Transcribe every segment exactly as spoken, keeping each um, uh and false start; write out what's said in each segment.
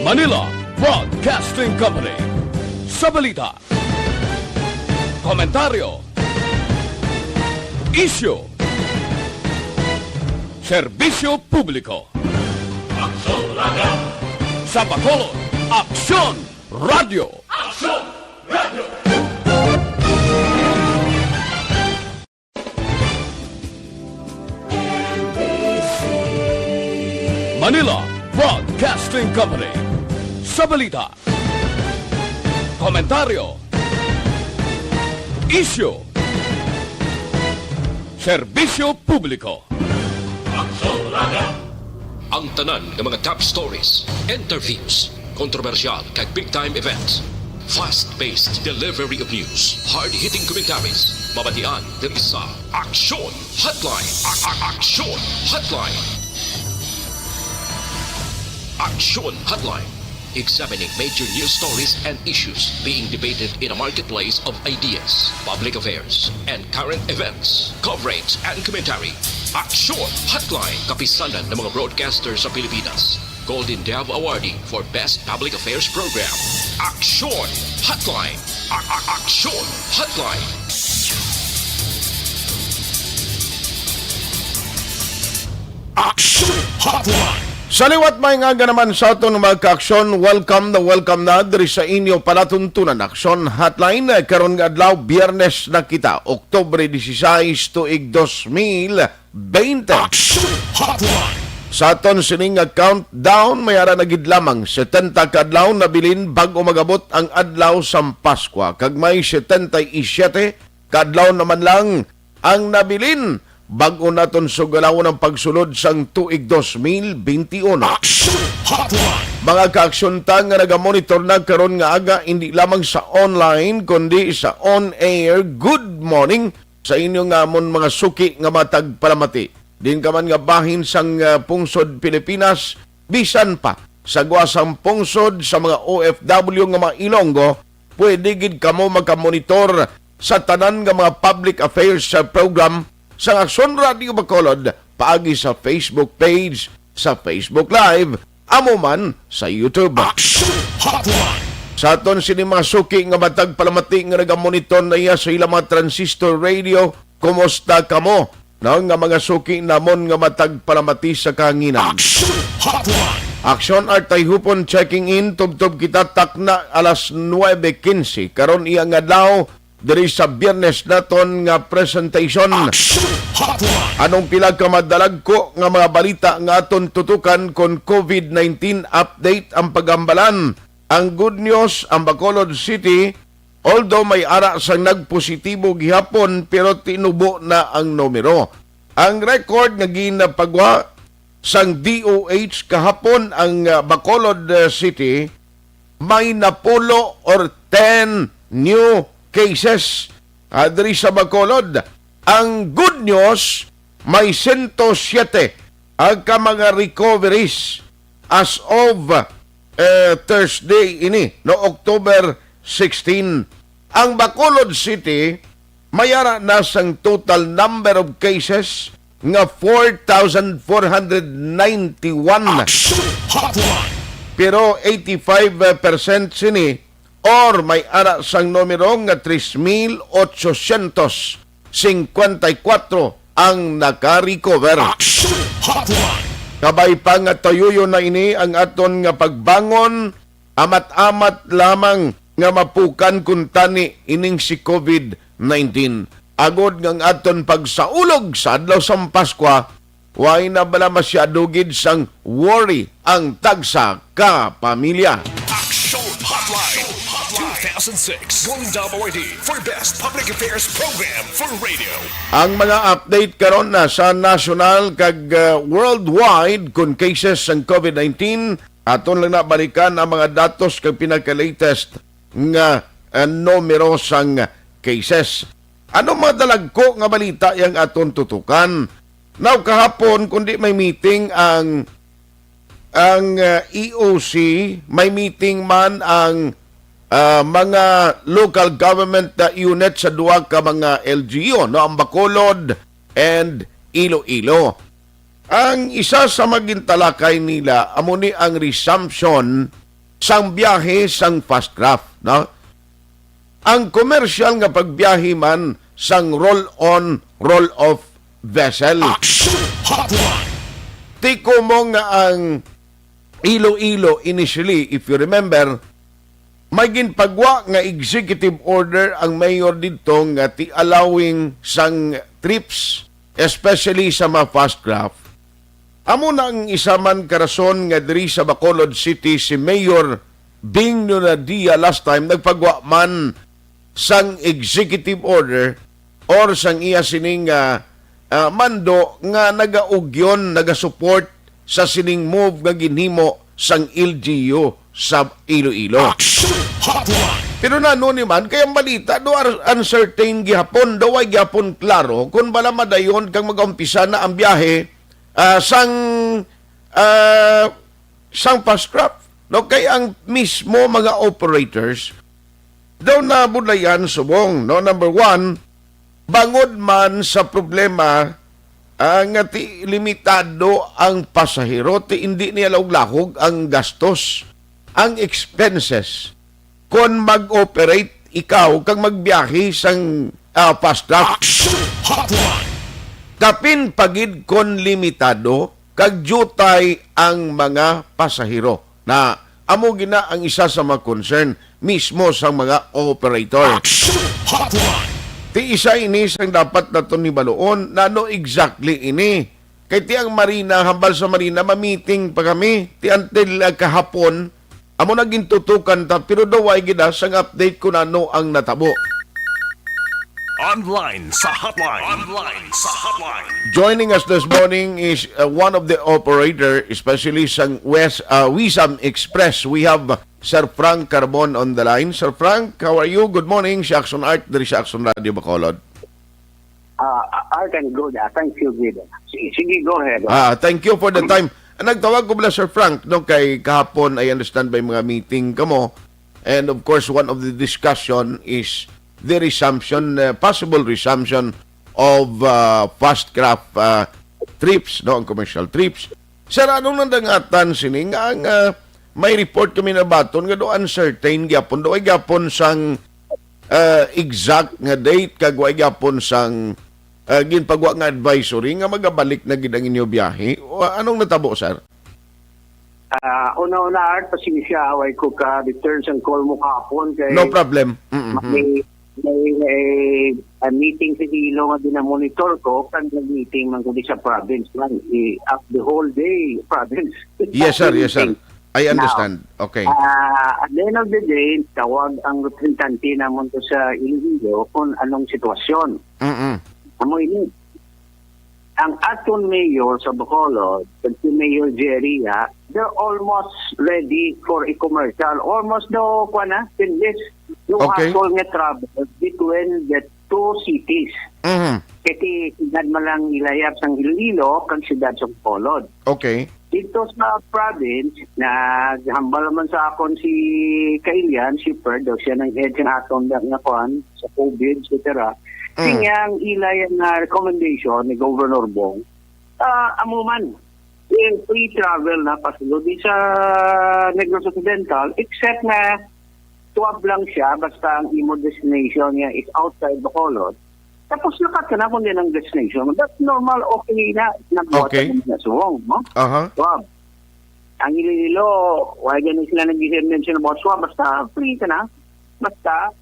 Manila Broadcasting Company. Sa balita, komentaryo, isyu, serbisyo publiko. Aksyon Radio. Sa Bacolod, Aksyon Radio. Aksyon Radio. Manila Broadcasting Company. Sa balita, komentaryo, isyu, serbisyo publiko. Ang tanan nga mga top stories, interviews, kontrobersyal kag big time events. Fast-paced delivery of news, hard-hitting commentaries, mabatian diri sa Aksyon Hotline. A- a- Aksyon Hotline. Aksyon Hotline. Examining major news stories and issues being debated in a marketplace of ideas, public affairs, and current events. Coverage and commentary. Aksyon Hotline. Kapisanan ng mga broadcaster sa Pilipinas. Golden Dove Awardee for Best Public Affairs Program. Aksyon Hotline. A- a- Aksyon Hotline. Aksyon Hotline. Sa liwat, maayong aga naman sa aton mga kaaksyon. Welcome na welcome na diri sa inyo palatuntunan, Aksyon Hotline. Karon nga adlaw, Biyernes na kita, Oktubre dieciséis, tuig dos mil veinte. Aksyon Hotline. Sa aton sining nga countdown, may ara na gid lamang setenta ka adlaw nabilin bag-o magabot ang adlaw sang Paskwa, kag may setenta y siete ka adlaw naman lang ang nabilin bag-o naton sugalawon ang pagsulod sang tuig dos mil veintiuno. Aksyon Hotline. Mga kaaksyon ta nga nagamonitor na karon nga aga, hindi lamang sa online, kundi sa on-air. Good morning sa inyo nga amon mga suki nga matag palamati. Din ka man nga bahin sang, ah, pungsod Pilipinas, bisan pa sa gwa sang pungsod sa mga O F W nga mga Ilonggo, pwede gid kamo makamonitor sa tanan nga mga public affairs sa program sa Aksyon Radio Bacolod paagi sa Facebook page, sa Facebook Live, amo man sa YouTube. Aksyon Hotline. Sa aton sini mga suki nga matag palamati nga nagamonitor na iya sa ilang mga transistor radio, kumusta kamo? No, nga mga suki namon nga matag palamati sa kahanginan. Aksyon Hotline. Aksyon Artay Hupon checking in, tubtob kita takna alas nuebe quince. Karon iya nga adlaw, diri sa Biyernes naton nga presentation. Aksyon Hotline. Anong pila ka madalagko nga mga balita nga aton tutukan kon COVID nineteen update ang pagambalan? Ang good news, ang Bacolod City, although may ara sang nagpositibo gihapon, pero tinubo na ang numero. Ang record nga ginapagwa sang D O H kahapon, ang, ah, Bacolod, ah, City, may napulo or ten new cases, ah, diri sa Bacolod. Ang good news, may sento siyete ang ka mga recoveries as of, eh, Thursday ini, no, October sixteen. Ang Bacolod City may ara na sang total number of cases nga four thousand four hundred ninety-one. Aksyon Hotline. Pero eighty-five percent sini, or may ara sang numero nga tres mil ochocientos cincuenta y cuatro ang naka-recover. Aksyon Hotline. Kabay pa nga tuyuyon na ini ang aton nga pagbangon, amat-amat lamang nga mapukan kuntani ining si COVID nineteen. Agod nga ang aton pagsaulog sa adlaw sang Paskwa, way na bala masyado gid sang worry ang tagsa ka pamilya. Aksyon Hotline. Two thousand six Golden Dove Awardee for Best Public Affairs Program for Radio. Ang mga update karon na sa national kag, uh, worldwide kon cases sang COVID nineteen, aton lang na balikan ang mga datos kag pinaka-latest nga, uh, numero sang cases. Ano mga dalagko nga balita yang aton tutukan? Now, kahapon, kundi may meeting ang, ang, uh, E O C, may meeting man ang, uh, mga local government, uh, unit sa duha ka mga L G U, no, ang Bacolod and Iloilo. Ang isa sa magintalakay nila amo ni ang resumption sang biyahe sang Fastcraft, no? Ang komersyal nga pagbiyahe man sang roll-on, roll-off vessel. Action Hotline! Tiko mo nga ang Iloilo initially, if you remember, may ginpagwa nga executive order ang mayor didto nga ti allowing sang trips, especially sa mga Fastcraft. Amo na ang isa man ka rason nga diri sa Bacolod City si Mayor Bing Nunadia last time nagpagwa man sang executive order or sang iya sining, ah, ah, mando nga nagaugyon, nagasupport sa sining move nga ginhimo sang L G U sa Iloilo. Action Hotline! Pero nano ni man, kay ang balita do ar-, uncertain gihapon, daw ay gihapon klaro kung bala madayon kang mag-umpisa na ang biyahe, ah, sang, ah, sang Fastcraft, no? Kay ang mismo mga operators daw nabudlayan subong, no? Number one, bangod man sa problema, ah, nga ti limitado ang pasahero, ti hindi niya lahog-lahog ang gastos, ang expenses, kon mag-operate ikaw kag magbiyahe sang, ah, Fastcraft. Action Hotline! Kapin pa gid kon limitado kag diutay ang mga pasahero. Na amo gina ang isa sa mga concern mismo sang mga operator. Action Hotline! Ti isa ini sang dapat naton hibaluon, nano exactly ini. Kay ti ang Marina, hambal sa Marina, ma-meeting pa kami. Ti until, ah, kahapon, amo na gintutukan ta, pero daw ay gid, ah, sang update kung ano ang natabo. Online sa hotline. Online sa hotline. Joining us this morning is, uh, one of the operator, especially sang West, uh, Wisam Express. We have Sir Frank Carbon on the line. Sir Frank, how are you? Good morning. Si Action Art diri sa Action Radio Bacolod. Ah, Art, I'm good. Ah, thank you, good. Sige, sige, go ahead. Ah, thank you for the time. Nagtawag ko bala, Sir Frank, no, kay kahapon, I understand, may mga meeting kamo. And of course, one of the discussion is the resumption, uh, possible resumption of, uh, Fastcraft, uh, trips, no, ang commercial trips. Sir, anong nandangatan sini nga ang, uh, may report kami nabaton nga do uncertain gyapon, do ay gyapon sang, uh, exact nga date kag wa gyapon sang, uh, ginpagwa nga advisory nga magabalik na gid ang inyo biyahe? O, anong natabo, sir? Ah, una-una, Art, pasensya, away ko ka return sang call mo kahapon kay No problem. Mm-mm. may, may, may, ah, meeting sa Iloilo nga ginamonitor ko, kag nag-meeting man ko di sa province man. I, up the whole day, province. Yes, sir. Yes, sir. Meeting. I Now, understand. Okay. Ah, at the end of the day, tawag ang representante namon to sa Iloilo kung anong sitwasyon. Mm-mm. Amo ini. Ang aton mayor sa Bacolod, kag si Mayor Jerry, ah, they're almost ready for a commercial. Almost daw, kuwan na, seamless. Yung Okay. actual nga travel between the two cities. Mhm. Kasi siyudad man lang ilayap sang Iloilo, kag siyudad sa Bacolod. Okay. Dito sa province, naghambal naman sa akon si Kailian, si Fred, daw siya nang head sa aton nga, nga kuwan, sa COVID, et cetera. Mm. Kanya ang ila nga recommendation ni Governor Bong, ah, amo man, eh, free travel na pasulod di sa Negros Occidental, except na twab lang siya, basta ang imo destination niya is outside Bacolod. Tapos lakat ka na kung din ang destination. That's normal, okay na. Nagbuhat Okay. ka na sa wrong, no? Aha. Twab. Ang Iloilo, why gani sila nag-mention about swab? Basta free ka na. Basta,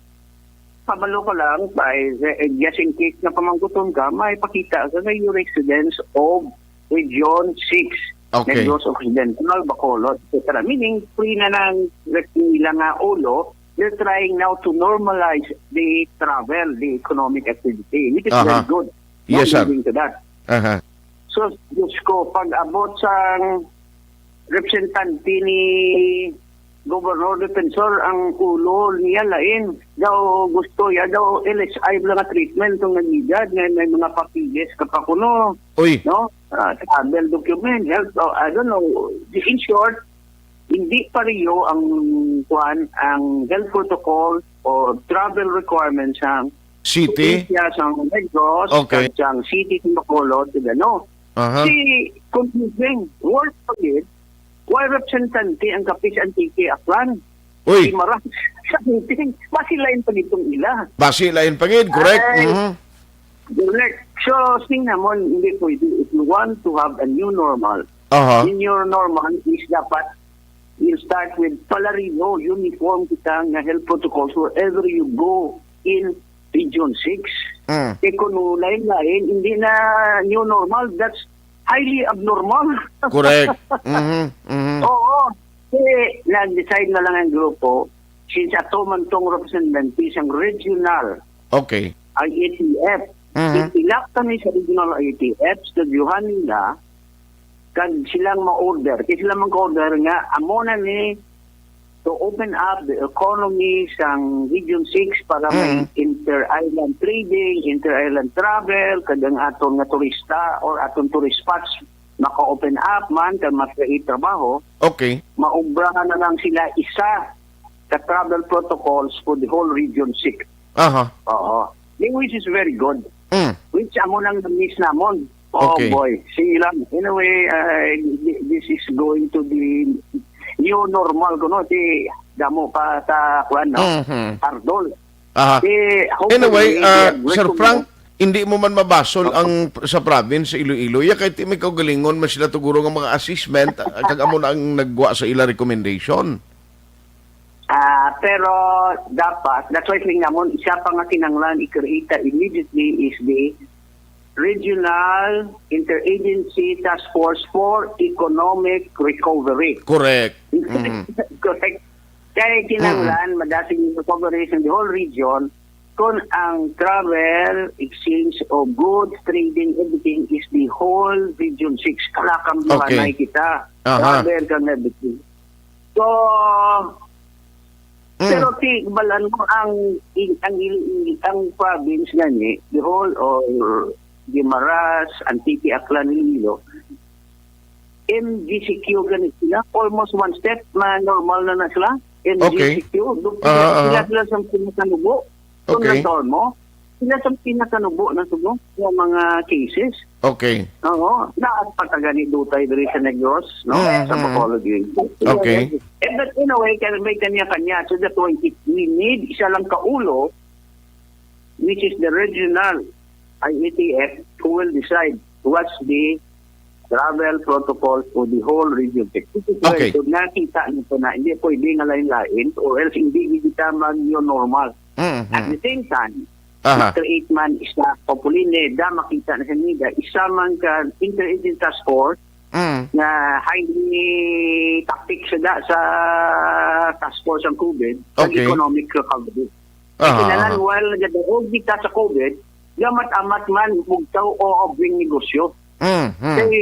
pabalo ko lang, pa, eh, just in case na pamangkuton ka, may pakita ka na yung residence of Region six, Okay. Negros Occidental, Bacolod, et cetera. Meaning, free na ng nila nga ulo, they're trying now to normalize the travel, the economic activity, which is Aha. very good. Yes, sir. Leading to that. Aha. So, Diyos ko, pag abot sa representante ni Gobernador Defensor, ang ulo niya lain. Daw gusto ya daw L S I lang nga treatment kung nagigad nga may mga papilis ka pa kuno. Uy. No? Ah, travel document, health, oh, I don't know. In short, hindi pareho ang, kuwan, ang health protocol o travel requirements sa City? probinsya, sa Negros, Okay. sa, sa city sa Bacolod, sa gano. Aha. Si confusing. Worse pa gid, Why representante ang Capiz Antique Aklan? Uy. Guimaras, something. Basi lain pa gid tong ila. Basi lain pa gid, correct? Ay, Mhm. Correct. So, sing namon, hindi pwede. If you want to have a new normal, Aha. in your normal is dapat you start with palareho, uniform kita nga health protocols wherever you go in Region six. Mm. Kay kung lain-lain, hindi na new normal, that's highly abnormal. Correct. Mhm, mhm. Oo. Kaya nag-decide na lang ang grupo, since ato man tong representante sang regional Okay. I A T F, Mhm. itilak kami sa regional I A T F, studyohan nila, kag silang ma-order. Kay sila man ka-order nga, amo na ni to open up the economy sang Region six para may Mm. inter-island trading, inter-island travel, kag ang aton nga turista or aton tourist spots maka-open up man, kag mas trabaho, Okay. maumbrahan na lang sila isa ka travel protocols for the whole Region six. Aha. Oo. Di, which is very good. Mm. Which amo nang na-miss namon. Oh, Okay. boy. Sige lang. Anyway, uh, th-, this is going to be new normal kuno. Di, damo pa sa, kuwan, no? Mhm. Hardol. Aha. Di, hopefully, Anyway, they uh, are going Sir to Frank, move. Hindi mo man mabasol Oo. ang p-, sa province sa Iloilo. Ya kay ti may kaugalingon man sila tuguro nga mga assessment, ah, kag amo na ang nagwa sa ila recommendation. Ah, pero dapat, that's why siling namon, isa pa nga kinahanglan i-create immediately is the Regional Interagency Task Force for Economic Recovery. Correct. Mhm. Correct. Kay kinahanglan, Mm-mm. madasig yung recovery sa the whole region, kung ang travel, exchange of goods, trading, everything is the whole Region six. Kalakang Okay. buhanay kita. Aha. Travel kang everything. So, Mm. pero ti, balan mo ang, ang, ang, ang province gani, the whole or Guimaras, Antique, Aklan, Iloilo, M G C Q gani sila. Almost one step, ma-normal na na sila. Okay. M G C Q. Duk-, Ah, sila, ah. sila, sila sa pinakanubo. Kung Okay. nagtaon mo, sila sa pinakanubo na sugo ng mga cases. Okay. Oo. Naat pa ka gani dutay diri sa Negros, no? Mm, Sa mm. Bacolod, yun. Okay. Eh, but in a way, kan-, may kanya-kanya. To the point, if we need isa lang ka ulo, which is the regional I A T F, who will decide what's the travel protocol for the whole region. Which is why, Okay. so nakita nito na hindi pwede nga lain-lain or else hindi kita mag-new normal. Mm, At mm. the same time, Aha. ma-create man isa, hopefully, neda, makita na sa nida, isa man ka interagency task force Mm. nga highly tactic siya da sa task force ang COVID, ang Okay. economic recovery. Aha, Kinahanglan, aha. while nagadaog kita sa COVID, gamat-amat man, bugtaw o abring negosyo. Mm, mm. Kay,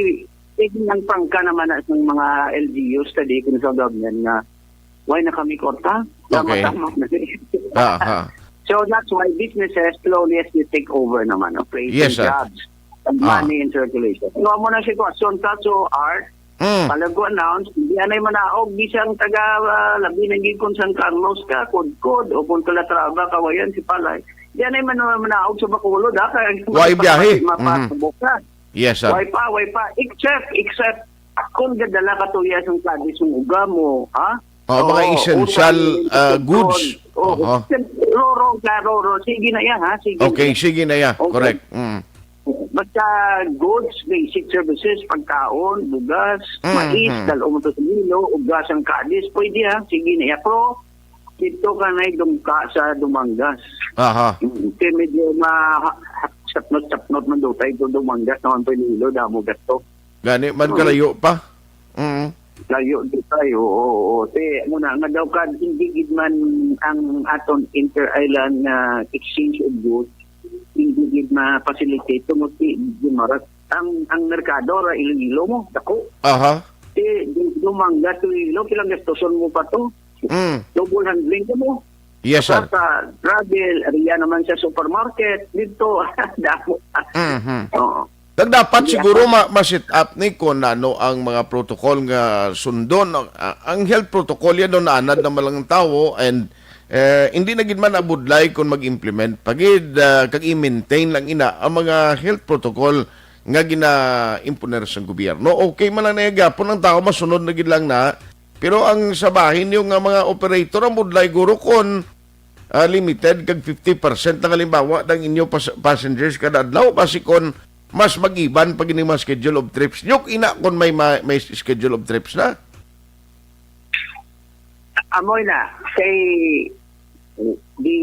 kay ang pangka naman na sa mga L G Us, sa di ko sa government nga, why na kami kwarta? Okay. Gamat-amat na. Aha. So that's why businesses slowly as they take over naman, no? Creating Yes, sir. jobs and Ah. money in circulation. So, amo na sitwasyon ta, so, Art, Mm. palago announce, di anay manaog, di siyang taga, ah, labi na gid kung San Carlos ka, Kudkod, o kung Calatrava, Kawayan, Sipalay. Di anay man-, manaog sa Bacolod, ha? Kaya Wa biyahe. mapasabok ka. Yes, sir. Way pa, way pa. Except, except, kung gadala ka tuya sang kadis ng uga mo, ha? Oo, mga Oo, essential, utang, ah, utang, goods. Oo, Aha. Roro, ka, Roro. Sige na yan, ha? Sige na Okay, yan. sige na yan. Okay. Correct. Mm. Basta goods, basic services, pagkaon, bugas, Mhm. mais, dal-o mo to sa Iloilo, ugas ang kadis, pwede, ha? Sige na yan. Pero, dito ka na dungka sa Dumangas. Aha. Mm, kaya medyo ma-, sapnot-sapnot man daw tayo to Dumangas, naman pa Iloilo, damo gasto. Gani man Oo. kalayo pa. Mm. Layo di tayo, oo, oo. Te, muna, nga daw ka, hindi gid man ang aton inter-island nga exchange of goods, hindi gid ma-facilitate tungod si Guimaras. Ang, ang merkado ra Iloilo mo, dako. Aha. Te, du-, Dumangas to Iloilo, kilang gastuson mo pa to. Mm. Double handling ka mo. Yes, sir. Sa, sa travel, area naman sa supermarket, dito, damo. Mhm. Oo. Nagdapat Hindi siguro ako ma-, ma-set up ni kung ano ang mga protocol nga sundon. Ang, ang health protocol yan, no, naanad na malang tawo and, eh, hindi na gid man abudlay kung mag-implement. Pagid, ah, kag i-maintain lang ina ang mga health protocol nga gina-imponer sang gobyerno. Okay man lang na gihapon ang tao, masunod na gid lang na. Pero ang sa bahin niyo nga mga operator, ang budlay guro kon, ah, limited kag fifty percent lang halimbawa ang inyo pas-, passengers kada adlaw, basi kon mas mag-iban pa gini mga schedule of trips niyo, ina kon may ma-, may schedule of trips na. Amoy na, kay the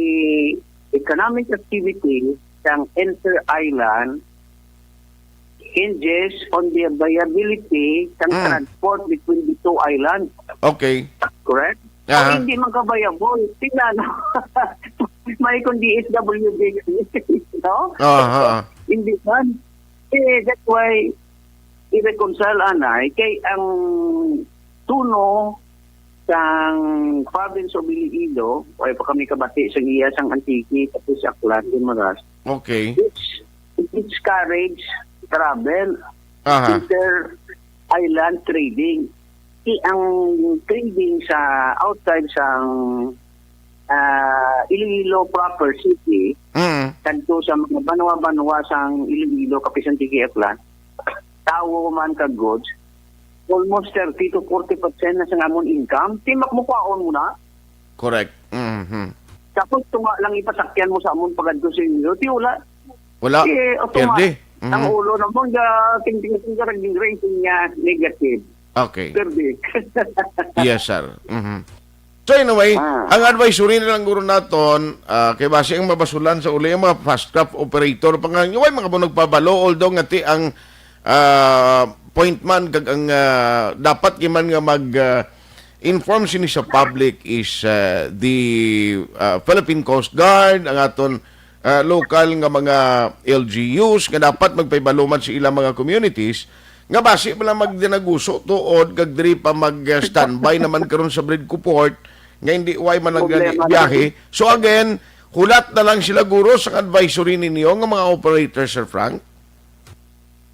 economic activity sang inter-island hinges on the viability sang Mm. transport between the two islands. Okay. Correct? Aha. Kung hindi man ka viable, tingnan. May kung D S W D, no? Aha. Hindi man. Eh, that's why i-reconcile anay kay ang tuno sang province of Iloilo, o pa kami kabati sa iya sang Antique, tapos Aklan, Guimaras, Okay. it's, it discourage travel, Aha. inter-island trading. Di ang trading sa outside sang, ah, Iloilo proper city, Mm. kadto sa mga banwa-banwa sang Iloilo, Capiz, Antique, Aklan, tawo man kag goods, almost thirty to forty percent na sa amon income. Timak mo kwaon mo na. Correct. Mhm. Tapos tunga lang ipasakyan mo sa amon pagadto sa inyo. Di wala. Wala. Eh, automatic. Perde. Mhm. Ang ulo na mo, nga tingting-tingting rating niya negative. Okay. Perde. Yes, sir. Mhm. So anyway, Ah. ang advisory na lang guro naton, ah, kay basi ang mabasulan sa uli ang mga fast craft operator pa nga, way mga mo nagpabalo, although nga ti ang, ah, point man kag ang, ah, dapat giman nga mag, ah, inform sini sa public is, ah, the, ah, Philippine Coast Guard, ang aton, ah, local nga mga L G Us nga dapat magpahibalo man sa ilang mga communities nga basi man lang magdinaguso tuod kag diri pa mag, ah, standby naman karon sa Bridco Port nga hindi way man lang gani Problema na. biyahe. So again, hulat na lang sila guro sa advisory ninyo nga mga operators, Sir Frank.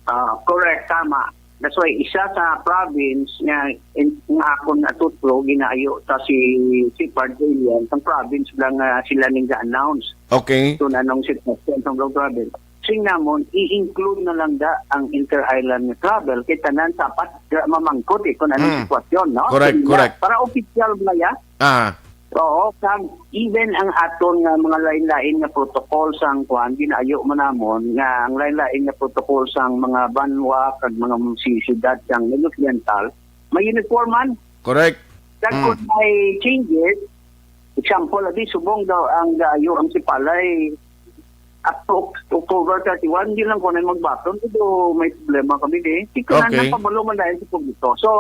Ah, correct, tama. That's why isa sa province nga, in, nga akon natutlo, ginaayo ta si, si Pard William, ang province lang nga sila ning ga-announce. Okay. So, nanong sitwasyon sa mga province. Sing namon, i-include na lang da ang inter-island nga travel kay tanan sapat ga mamangkot eh kung anong Mm. sitwasyon, no? Correct, Sing na, correct. Para opisyal ba ya? Ah, Oo, kag even ang aton nga mga lain-lain nga protocol sang kuan, ginaayo man namon nga ang lain-lain nga protocol sang mga banwa kag mga si-, siyudad sang Negros Oriental, may uniform man. correct. Kag Mm. kung may changes, example, abi, subong daw ang gaayo ang Sipalay up to Oc-, October thirty-one, di lang ko na magbaton, pero may problema kami di. Di ko na Okay. napabalo man dahil sa pagbuto. So,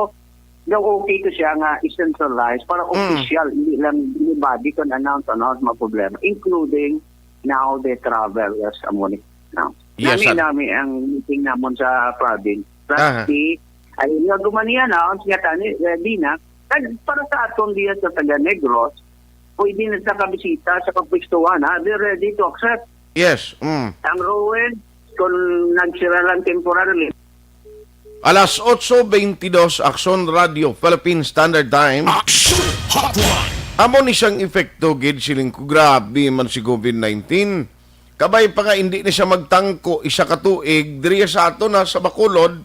daw okay to siya nga i-centralize para Mm. official, hindi lang anybody can announce, announce mga problema, including now the travelers, amo ni. No? Yes, sir. Nami-nami ang meeting namon sa province. Aha. Trustee, ay nga gumaniya na, ang nga tani, eh, di na, nag-, para sa aton diya sa taga Negros, pwede na sa kabisita, sa kapwestuhan, ha? They're ready to accept. Yes. Mm. Ang ruin, kung nagsira lang temporarily, Alas otso bentidós, Aksyon Radio, Philippine Standard Time. Aksyon Hotline. Amo ni siyang epekto gid siling ko, grabe man si COVID nineteen. Kabay pa nga hindi na siya magtangko isa ka tuig diri sa ato na sa Bacolod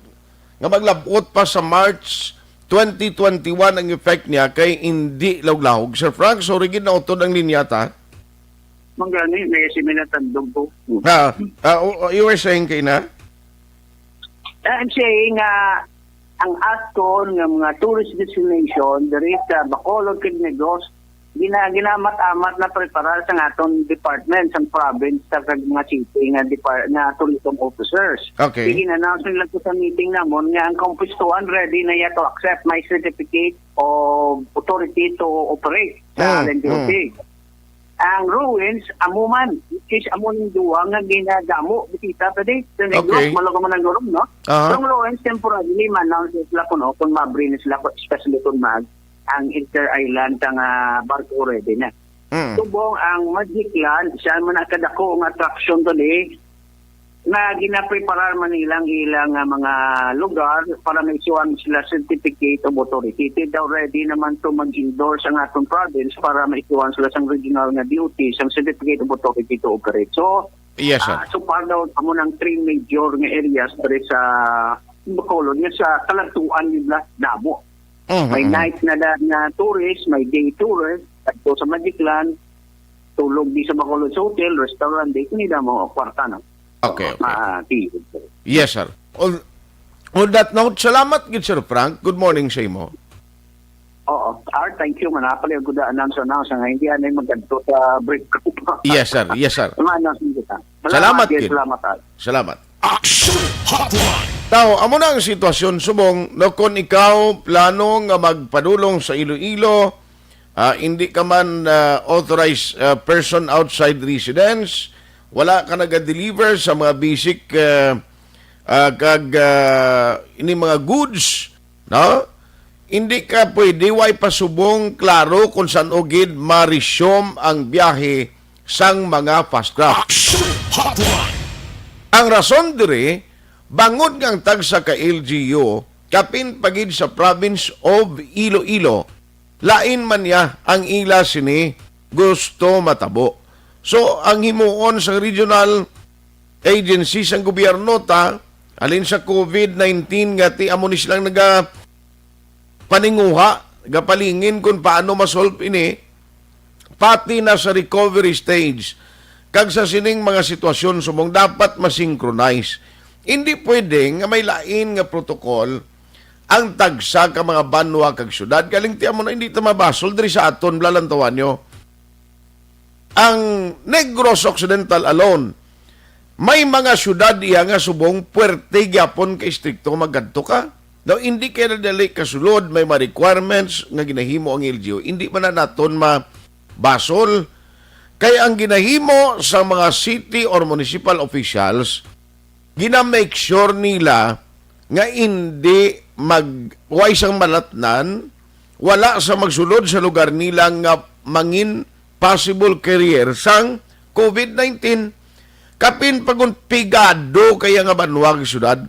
nga maglabot pa sa March twenty twenty-one ang effect niya kay hindi laog-laog. Sir Frank, sorry gid nautod ang linya ta. Manggani, may siminatandog ko. Ah, ah, o- o- you were saying kay na? I'm saying nga ang aton nga mga tourist destination diri sa Bacolod kag Negros, gina ginamat-amat na preparar sa aton department, sa province, sa kag mga city nga depar nga tourism officers. Okay. Sige na, announce nila ko sa meeting namon nga ang kampuestuhan ready na ya to accept my certificate of authority to operate sa Mm, L T O T. Ang ruins, amo man, which is amo ning duwa nga ginadamo, bisita ta di. Sa Negros, Okay. malaga man ang gurong, no? Aha. Ang ruins, temporarily, man, announce sila kuno, kung mabri na sila, especially kung mag, ang inter-island, ang ah, barko ready na. Mm. Subong ang Magicland, siya man ang kadako nga attraction to di, na ginapreparar man nilang ilang ah, mga lugar para maisuan sila certificate of authority. They daw ready naman to mag-endorse ang atong province para maisuan sila sang regional nga D O T, sang certificate of authority to operate. So, Yes, sir. Ah, so far daw, amo nang three major nga areas diri sa Bacolod, nga sa kaladtuan nila damo. Mhm, May mhm. night na, na, na tourist, may day tourist, adto sa Magicland, tulog di sa Bacolod sa hotel, restaurant, di ko nila mo kwarta, no? Okay, okay. Ma-, ah, di. Yes, sir. On, on that note, salamat gid, Sir Frank. Good morning sa imo. Oo. Art, thank you. Manapali ang guda announce, announce. Ang hindi anay magkadto sa break group. Yes, sir. Yes, sir. Mga announce kita. Salamat, Salamat, gid. Salamat, Art. Salamat. Action Hotline. Tao, amo na ang sitwasyon subong, no, kung ikaw plano nga magpadulong sa Iloilo, ah, hindi ka man, ah, authorized, ah, person outside residence, wala ka naga-deliver sa mga basic, ah, ah, kag, ah, ini mga goods, no? Hindi ka pwede way pasubong klaro kung san-o gid ma-resume ang biyahe sang mga fast craft. Action Hotline. Ang rason diri, bangod nga ang tagsa ka L G U kapin pa gid sa province of Iloilo, lain man niya ang ila sini gusto matabo. So, ang himuon sang regional agency sang gobyerno ta, halin sa COVID nineteen nga ti amo ni silang naga paninguha, gapalingin kung paano ma-solve ini, pati na sa recovery stage, kag sa sining mga sitwasyon subong dapat ma-synchronize. Hindi pwede nga may lain nga protocol ang tagsa ka mga banwa kag syudad. Galing ti amo na hindi ta mabasol diri sa aton, Blalantawanyo. Ang Negros Occidental alone, may mga syudad iya nga subong puwerte gyapon ka istrikto magkadto ka. Daw hindi kay nadali kasulod, may mga requirements nga ginahimo ang L G U. Hindi man na naton mabasol. Kay ang ginahimo sa mga city or municipal officials, gina-make sure nila nga hindi mag-, way sang malatnan, wala sa magsulod sa lugar nila nga mangin possible carrier sang COVID nineteen. Kapin pa gun pigado kaya nga banwa kag syudad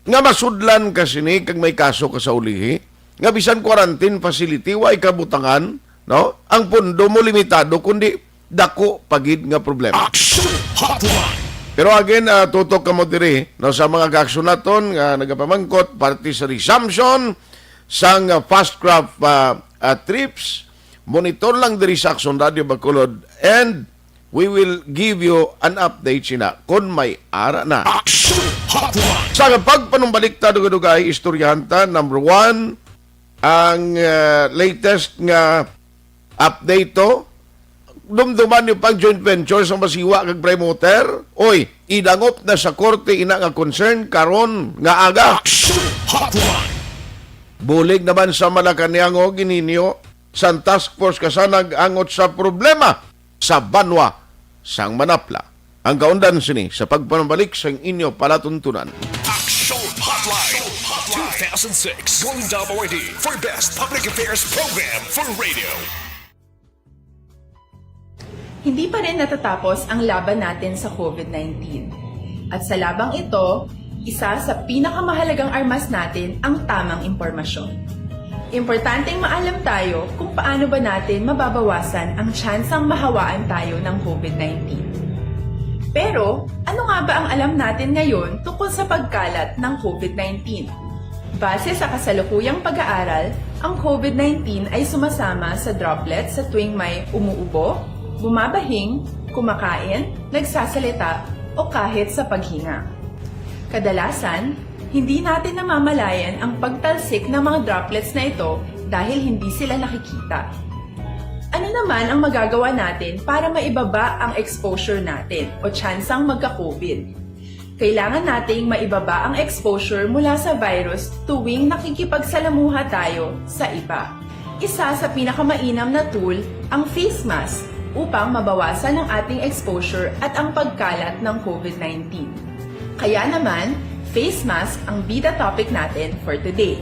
nga masudlan ka sini kag may kaso ka sa ulihi, nga bisan quarantine facility, way kabutangan, no? Ang pondo mo limitado, kundi dako pa gid nga problema. Action Hotline. Pero again, ah, tutok kamo diri, no, sa mga kaaksyon naton nga nagapamangkot parte sa resumption sang, ah, fast craft, ah, ah, trips. Monitor lang diri sa Action Radio Bacolod, and we will give you an update sina kon may ara na. Action Hotline. Sa pagpanumbalik ta, dugay-dugay, istoryahan ta, number one, ang, ah, latest nga update to. Dumduman niyo pang joint venture sa Masiwa kag Prime Water. Oy, idangop na sa korte ina nga concern karon nga aga. Action Hotline. Bulig naman sa Malacañang, o, gininyo sang task force kasanag angot sa problema sa banwa sang Manapla. Ang kaundan sini sa pagpanumbalik sang inyo palatuntunan. Action Hotline two thousand six Golden Dome Awardee for Best Public Affairs Program for Radio. Hindi pa rin natatapos ang laban natin sa COVID nineteen. At sa labang ito, isa sa pinakamahalagang armas natin ang tamang impormasyon. Importanteng maalam tayo kung paano ba natin mababawasan ang tsansang mahawaan tayo ng COVID nineteen. Pero, ano nga ba ang alam natin ngayon tungkol sa pagkalat ng COVID nineteen? Base sa kasalukuyang pag-aaral, ang COVID nineteen ay sumasama sa droplets sa tuwing may umuubo, bumabahing, kumakain, nagsasalita, o kahit sa paghinga. Kadalasan, hindi natin namamalayan ang pagtalsik ng mga droplets na ito dahil hindi sila nakikita. Ano naman ang magagawa natin para maibaba ang exposure natin o tsansang magka-COVID? Kailangan nating maibaba ang exposure mula sa virus tuwing nakikipagsalamuha tayo sa iba. Isa sa pinakamainam na tool ang face mask upang mabawasan ang ating exposure at ang pagkalat ng COVID nineteen. Kaya naman, face mask ang bida topic natin for today.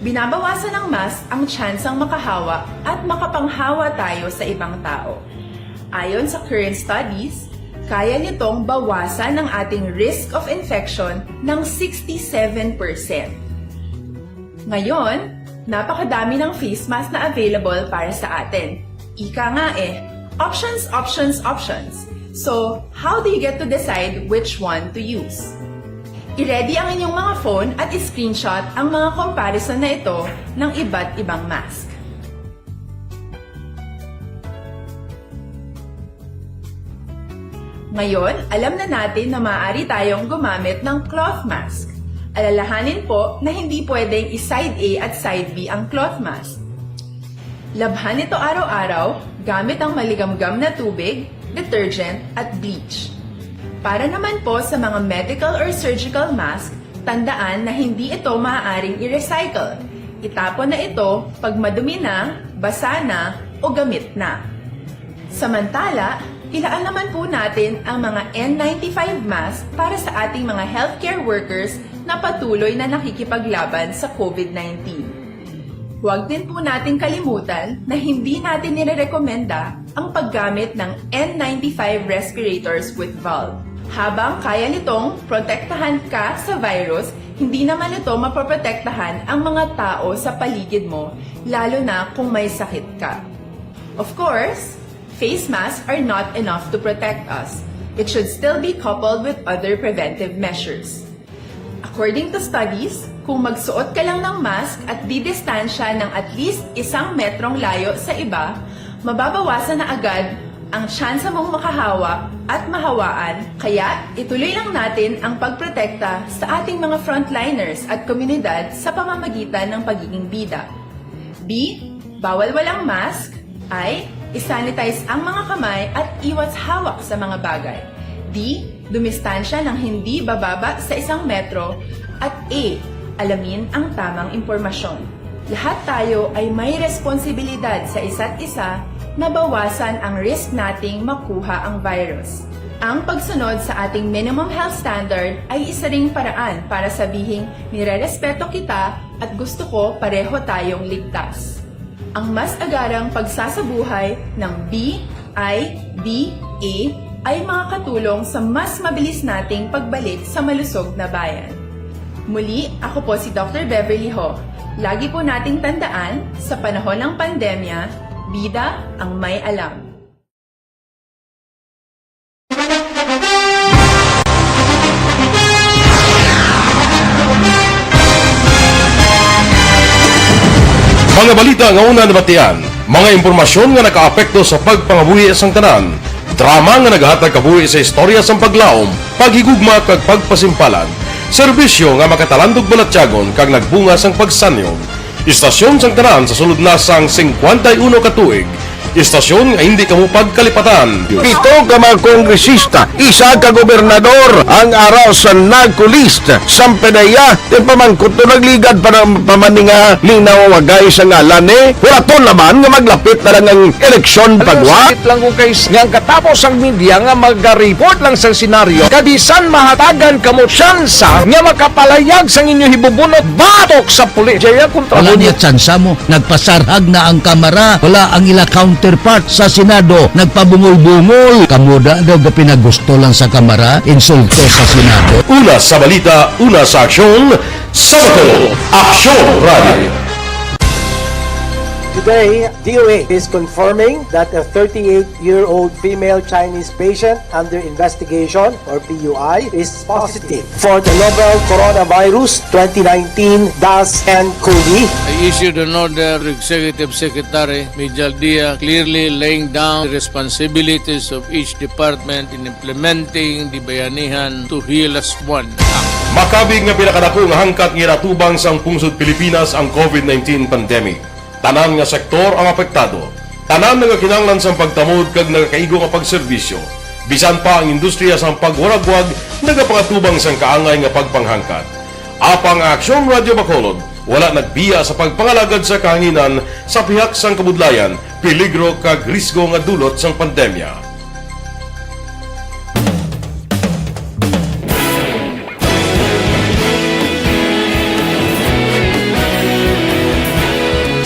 Binabawasan ng mask ang tsansang makahawa at makapanghawa tayo sa ibang tao. Ayon sa current studies, kaya nitong bawasan ang ating risk of infection ng sixty-seven percent. Ngayon, napakadami ng face mask na available para sa atin. Ika nga eh, options, options, options. So, how do you get to decide which one to use? I-ready ang inyong mga phone at i-screenshot ang mga comparison na ito ng iba't ibang mask. Ngayon, alam na natin na maaari tayong gumamit ng cloth mask. Alalahanin po na hindi pwedeng i-side A at side B ang cloth mask. Labhan ito araw-araw gamit ang maligamgam na tubig, detergent, at bleach. Para naman po sa mga medical or surgical mask, tandaan na hindi ito maaaring i-recycle. Itapon na ito pag madumi na, basa na, o gamit na. Samantala, ilaan naman po natin ang mga N ninety-five mask para sa ating mga healthcare workers na patuloy na nakikipaglaban sa COVID nineteen. Huwag din po nating kalimutan na hindi natin nirerekomenda ang paggamit ng N ninety-five respirators with valve. Habang kaya nitong protektahan ka sa virus, hindi naman ito mapoprotektahan ang mga tao sa paligid mo, lalo na kung may sakit ka. Of course, face masks are not enough to protect us. It should still be coupled with other preventive measures. According to studies, kung magsuot ka lang ng mask at didistansya ng at least isang metrong layo sa iba, mababawasan na agad ang tsansa mong makahawa at mahawaan. Kaya, ituloy lang natin ang pagprotekta sa ating mga frontliners at komunidad sa pamamagitan ng pagiging bida. B, bawal walang mask. I, isanitize ang mga kamay at iwas hawak sa mga bagay. D, dumistansya ng hindi bababa sa isang metro. At A, alamin ang tamang impormasyon. Lahat tayo ay may responsibilidad sa isa't isa na bawasan ang risk nating makuha ang virus. Ang pagsunod sa ating minimum health standard ay isa ring paraan para sabihing nirerespeto kita at gusto ko pareho tayong ligtas. Ang mas agarang pagsasabuhay ng B I D A ay makakatulong sa mas mabilis nating pagbalik sa malusog na bayan. Muli, ako po si Doctor Beverly Ho. Lagi po nating tandaan, sa panahon ng pandemya, bida ang may alam. Mga balita nga una nabatian, mga impormasyon nga nakaapekto sa pagpangabuhi sang tanan, drama nga naghatag kabuhi sa istorya sang paglaom, paghigugma kag pagpasimpalan, serbisyo nga makatalandog balatyagon kag nagbunga sang pagsanyog. Istasyon sang tanan sa sulod na sang singkwenta y uno ka tuig. Istasyon nga hindi kamo pagkalipatan. Pito ka mga kongresista, isa ka gobernador ang ara sa NAGCO list. Sampedeya, ti pamangkot to nagligad pa na pamaninga linaw wagay sa ngalan ni Huraton naman nga maglapit na lang ang eleksyon. Alam mo, pagwa. Sakit lang ko kay s-, nga ang katapos ang media nga maga-report lang sa senaryo, kabisan mahatagan kamo tsansa nga makapalayag sang inyo hibubunot batok sa pulis. Jaya kontra. Wala mo niya tsansa mo. Nagpasarhag na ang Kamara. Wala ang ila counterpart sa Senado. Nagpabungol-bungol. Kamo da daw gapinagusto lang sa Kamara, insulto sa Senado. Una sa balita, una sa aksyon, sa Bacolod, Aksyon Radio. Today, D O A is confirming that a thirty-eight-year-old female Chinese patient under investigation, or P U I, is positive for the novel coronavirus twenty nineteen dash N COVID. I issued an order to Executive Secretary Mijal Dia, clearly laying down the responsibilities of each department in implementing the Bayanihan to Heal As One Act. Makabig nga pinakadako nga hangkat nga ginatubang sang pungsod Pilipinas ang COVID nineteen pandemic. Tanan nga sektor ang apektado. Tanan nagakinahanglan sang pagtamod kag nagakaigo nga pagserbisyo. Bisan pa ang industriya sang pagwaragwag nagapangatubang sang kaangay nga pagpanghangkat. Apang ang Aksyon Radio Bacolod wala nagbiya sa pagpangalagad sa kahanginan sa pihak sang kabudlayan, peligro kag risgo nga dulot sang pandemya.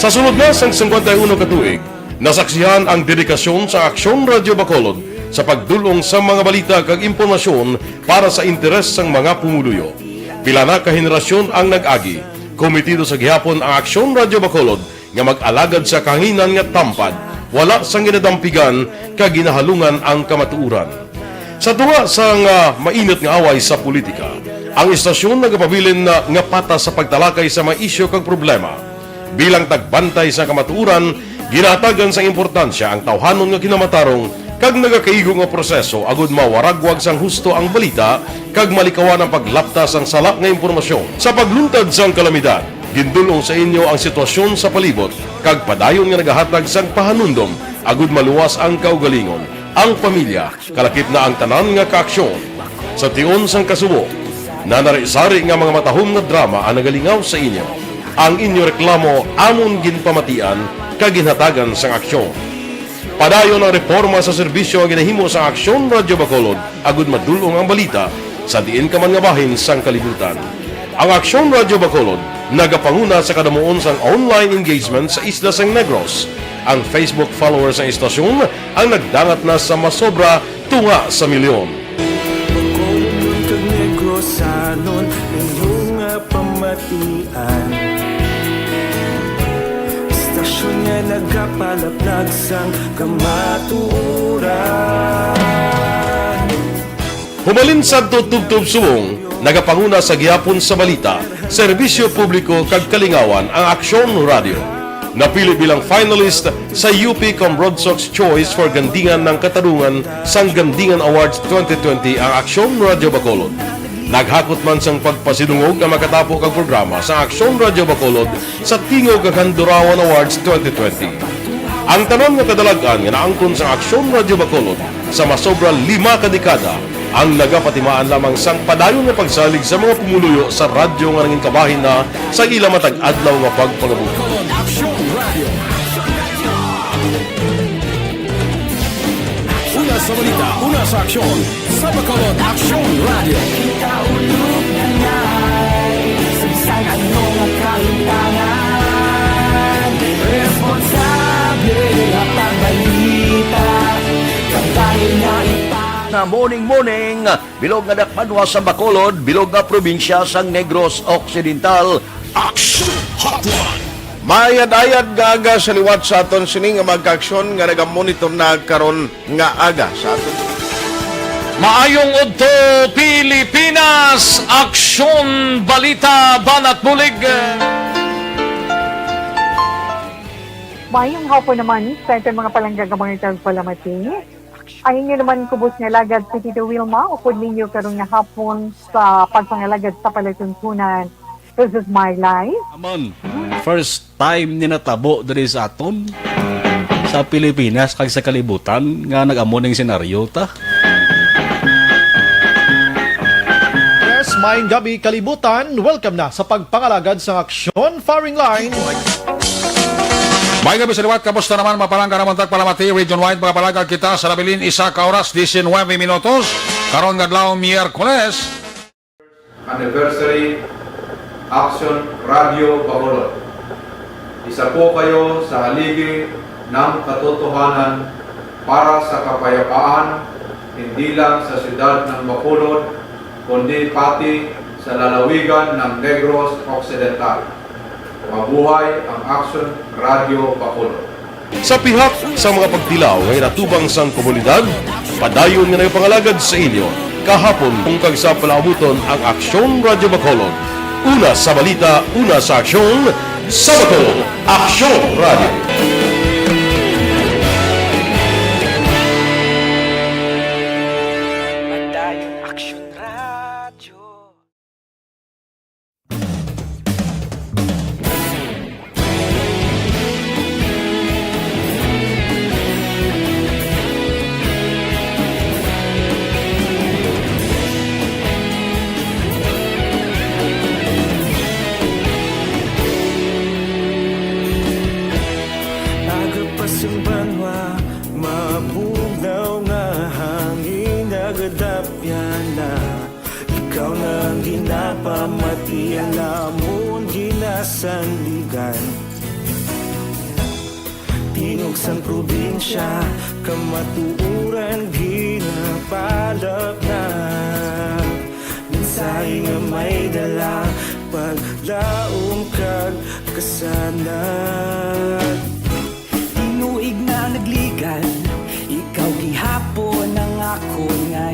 Sa sulod na sang singkwenta y uno ka tuig, nasaksihan ang dedikasyon sa Aksyon Radio Bacolod sa pagdul-ong sa mga balita kag impormasyon para sa interes sang mga pumuluyo. Pila na ka henerasyon ang nag-agi, kometido sa gihapon ang Aksyon Radio Bacolod nga mag-alagad sa kahanginan nga tampad, wala sang ginadampigan kag ginahalungan ang kamatuoran. Sa tunga sang, ah, mainit nga away sa politika, ang istasyon nagapabilin na nga patas sa pagtalakay sa mga isyu kag problema. Bilang tagbantay sa kamatuoran, ginahatagan sang importansya ang tawhanon nga kinamatarong kag nagakaigo nga proseso agud mawaragwag sang husto ang balita kag malikawan ang paglapta sang sala nga impormasyon. Sa pagluntad sang kalamidad, gindul-ong sa inyo ang sitwasyon sa palibot kag padayon nga nagahatag sang pahanumdom agud maluwas ang kaugalingon, ang pamilya, kalakip na ang tanan nga kaaksyon. Sa tion sang kasubo, nanari-sari nga mga matahom nga drama ang nagalingaw sa inyo. Ang inyo reklamo amon ginpamatian kag ginhatagan sang aksyon. Padayon ang reporma sa serbisyo nga ginahimo sang Aksyon Radyo Bacolod agud madul-ong ang balita sa diin ka man nga bahin sang kalibutan. Ang Aksyon Radyo Bacolod nagapanguna sa kadamuon sang online engagement sa isla sang Negros. Ang Facebook followers sang istasyon ang nagdangat na sa masobra tunga sa milyon. Bacolodnon kag Negrosanon, inyo nga pamatian. Istasyon nga nagapalaplag sang kamatuoran. Humalin sadto tubtob subong, nagapanguna sa gihapon sa balita, serbisyo publiko kag kalingawan ang Aksyon Radyo. Napili bilang finalist sa U P Cambrodsoc's Choice for Gandingan ng Katarungan sang Gandingan Awards twenty twenty ang Aksyon Radyo Bacolod. Naghakot man sang pagpasidungog ang makatapo kag programa sa Aksyon Radyo Bacolod sa Tingog kag Handurawan Awards twenty twenty. Ang tanan nga kadalag-an nga naangkon sang Aksyon Radyo Bacolod sa masobra lima ka dekada ang nagapatimaan lamang sang padayon nga pagsalig sa mga pumuluyo sa radyo nga nangin kabahin na sa ila matag adlaw nga pagpangabuhi. Bacolod Aksyon Radyo. Una sa balita, una sa aksyon, sa Bacolod Aksyon Radyo. Kita ulog na ngay, sa bisan ano nga kahimtangan, responsable nga pagbalita, kabahin nga ipa- Na morning, morning, bilog nga dakbanwa sa Bacolod, bilog nga probinsya sang Negros Occidental. Action Hotline. Maayad-ayad nga aga sa liwat sa aton sini nga mga kaaksyon nga nagamonitor na karon nga aga sa aton. Maayong udto, Pilipinas! Aksyon, balita, banat bulig. Maayong hapon naman sa aton mga palangga nga mga tagpalamati. Ang inyo naman kubos nga alagad si Tito Wilma, upod ninyo karon nga hapon sa pagpangalagad sa palatuntunan. This is my life. Amon, first time ni natabo diri sa aton, sa Pilipinas kag sa kalibutan nga nag-amo ning senaryo ta. Yes, maayong gabi, kalibutan. Welcome na sa pagpangalagad sa Aksyon Firing Line. May gabi sa liwat, kamusta naman, mapalangga naman tagpalamati, region-wide, mga palagag kita sa nabilin, isa ka oras, diecinueve minutos. Karon nga adlaw, Miyerkules. Anniversary Action Radio Bacolod. Isa po kayo sa haligi ng katotohanan para sa kapayapaan, hindi lang sa siyudad ng Bacolod, kundi pati sa lalawigan ng Negros Occidental. Mabuhay ang Action Radio Bacolod. Sa pihak sa mga pagtilaw nga ginatubang sang komunidad, padayon nga nagapangalagad sa inyo kahapon kag sa palaabuton ang Aksyon Radio Bacolod. Una sa balita, una sa aksyon, sa Bacolod, Aksyon Radio. Padayon Aksyon Radio. Aga pa sing banwa, mabugnaw nga hangin nagadapyan na. Ikaw na ang ginapamati, ang amon ginasandigan. Tingog sang probinsya, kamatuoran ginapalaplag. Mensahe nga may dala, paglaom kag kasanag. Tinuig na nagligan, ikaw gihapon ang akon nga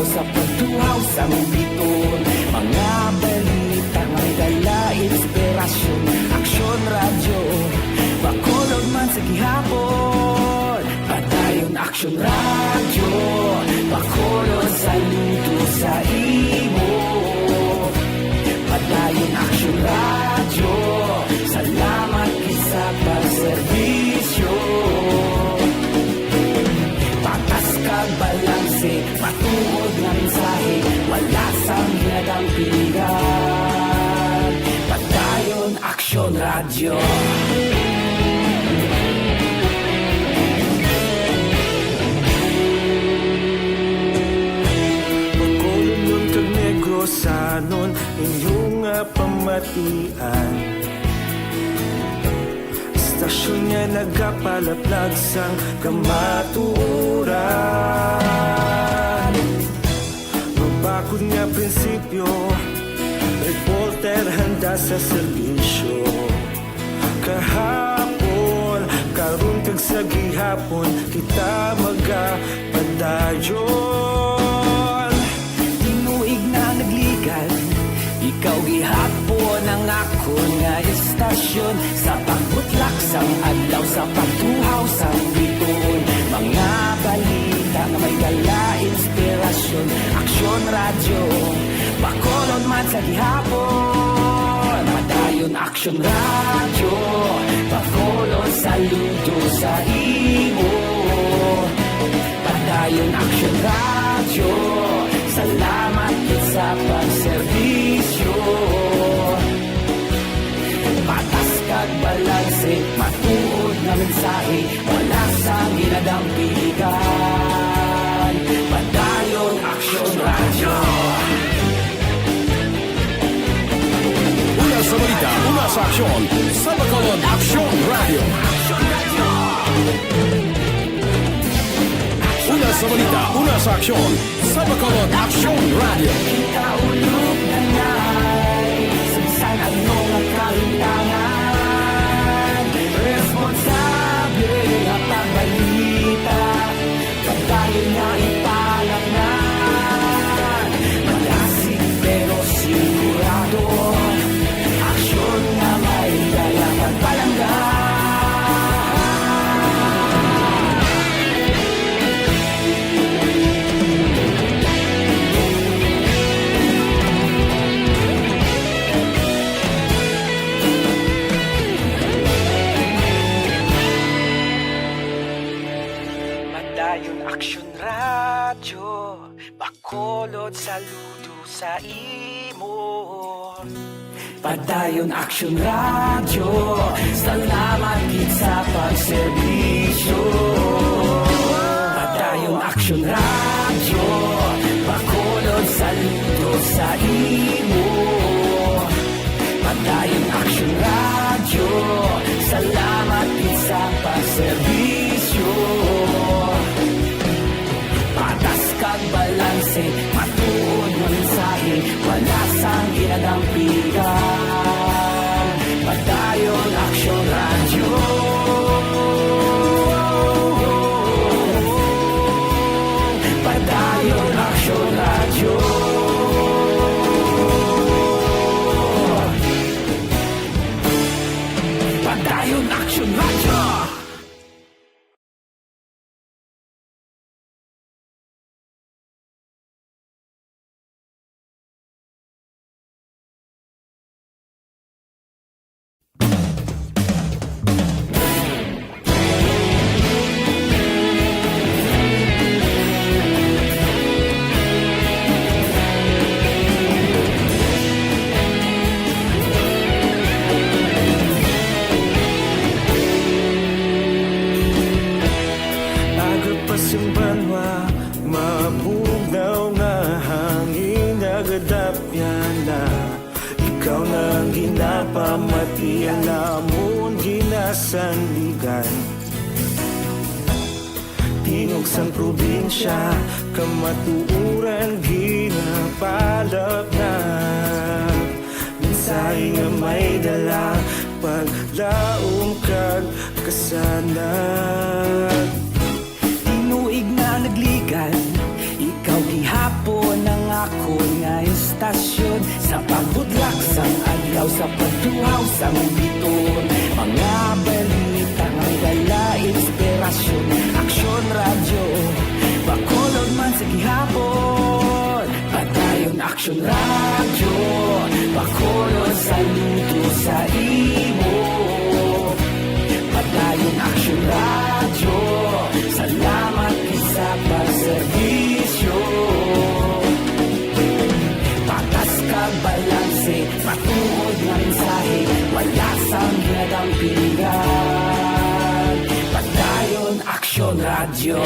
Sa pagtuhaw sang biton, mga balita nga may dala inspirasyon. Aksyon Radyo, Bacolod man sa gihapon. Padayon Aksyon Radyo, Bacolod saludo sa imo. Padayon Aksyon Radyo, salamat gid sa pagserbisyo. Patas kag balanse, matuod nga mensahe, wala sang ginadampigan. Padayon Aksyon Radyo. Bacolodnon kag Negrosanon, inyo nga pamatian. Istasyon nga nagapalaplag sang kamatuoran. Mabakod nga prinsipyo, reporter handa sa serbisyo. Kahapon, karon, kag sa gihapon, kita magapadayon. Tinuig na nagligan, ikaw gihapon ang akon nga istasyon. Sa pagbutlak sang adlaw, sa pagtuhaw sang bituon, mga balita nga may dala inspirasyon. Aksyon Radyo, Bacolod man sa gihapon. Padayon Aksyon Radyo, Bacolod saludo sa imo. Padayon Aksyon Radyo, salamat gid sa pagserbisyo. Patas kag balanse, matuod nga mensahe, wala sang ginadampigan. Padayon Aksyon Radyo. Una sa balita, una sa aksyon, sa Bacolod Aksyon Radyo. Una sa balita, una sa aksyon, sa Bacolod Aksyon Radyo. Kita ulog na nay, sa bisan ano nga kahintangan, responsable nga pagbalita. Padayon nga ipalatngan, malasig pero sigurado. Aksyon nga may dala pagpalangga. Padayon Aksyon Radyo, Bacolod saludo sa imo. Padayon Aksyon Radyo, salamat gid sa pagserbisyo. Padayon Aksyon Radyo, Bacolod saludo sa imo. Padayon Aksyon Radyo, salamat gid sa pagserbisyo. Patas kag balanse, matuod nga mensahe, wala sang ginadampigan. Padayon Aksyon Radyo. Padayon Aksyon Radyo. Padayon Aksyon Radyo. Aga pa sing banwa, mabugnaw nga hangin nagadapyan na. Ikaw na ang ginapamati, ang amon ginasandigan. Tingog sang probinsya, kamatuoran ginapalapnag. Mensahe nga may dala, paglaom kag kasanag. Tinuig na nagligan, ikaw gihapon Hapon ang akon nga istasyon, sa pagbudlak sang adlaw, sa pagtuhaw sang biton. Mga balita nga dala inspirasyon, Aksyon Radyo, Bacolod man sa gihapon. Padayon Aksyon Radyo, Bacolod saludo sa imo. Padayon Aksyon Radyo, salamat gid sa pagserbisyo. Patas kag balanse, matuod nga mensahe, wala sang ginadampingan. Padayon Aksyon Radyo.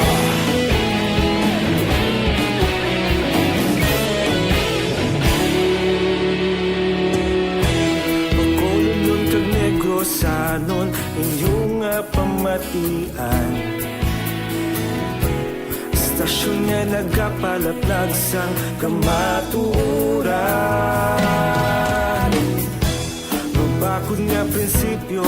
Bacolod kag Negrosanon, inyo nga pamatian. Stasyon nga nagapalaplag sang kamatuoran. Mabakod nga prinsipyo,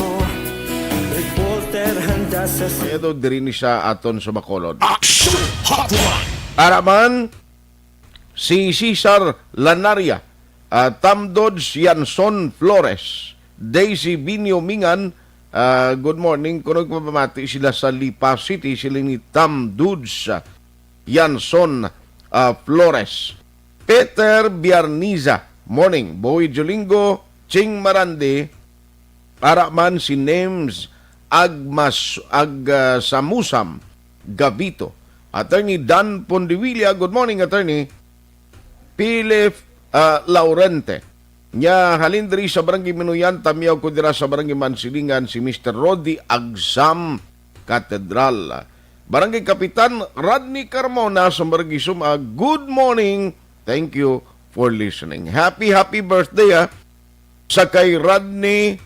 reporter handa sa Edo, diri ni sa aton sa Bacolod. Action Hotline! Ara man, si Cesar Lanaria, ah, Tam Dodge Yanson Flores, Daisy Binyo Mingan, ah, good morning. Kuno nagpamati sila sa Lipa City, sila ni Tam Dodge, ah, Yanson, ah, Flores. Peter Biarniza, morning. Boy Jolingo, Ching Marandi, ara man si Names Agmas, Ag, ah, Samusam, Gavito. Attorney Dan Pondivilia, good morning, Attorney. Philip, ah, Laurente. Nya, halin diri sa Barangay Minuyan, tamiaw ko dira sa Barangay Mansilingan si Mister Rodi Agsam Catedral. Barangay Kapitan Rodney Carmona sa Barangay Suma, good morning. Thank you for listening. Happy, happy birthday, ha, sa kay Rodney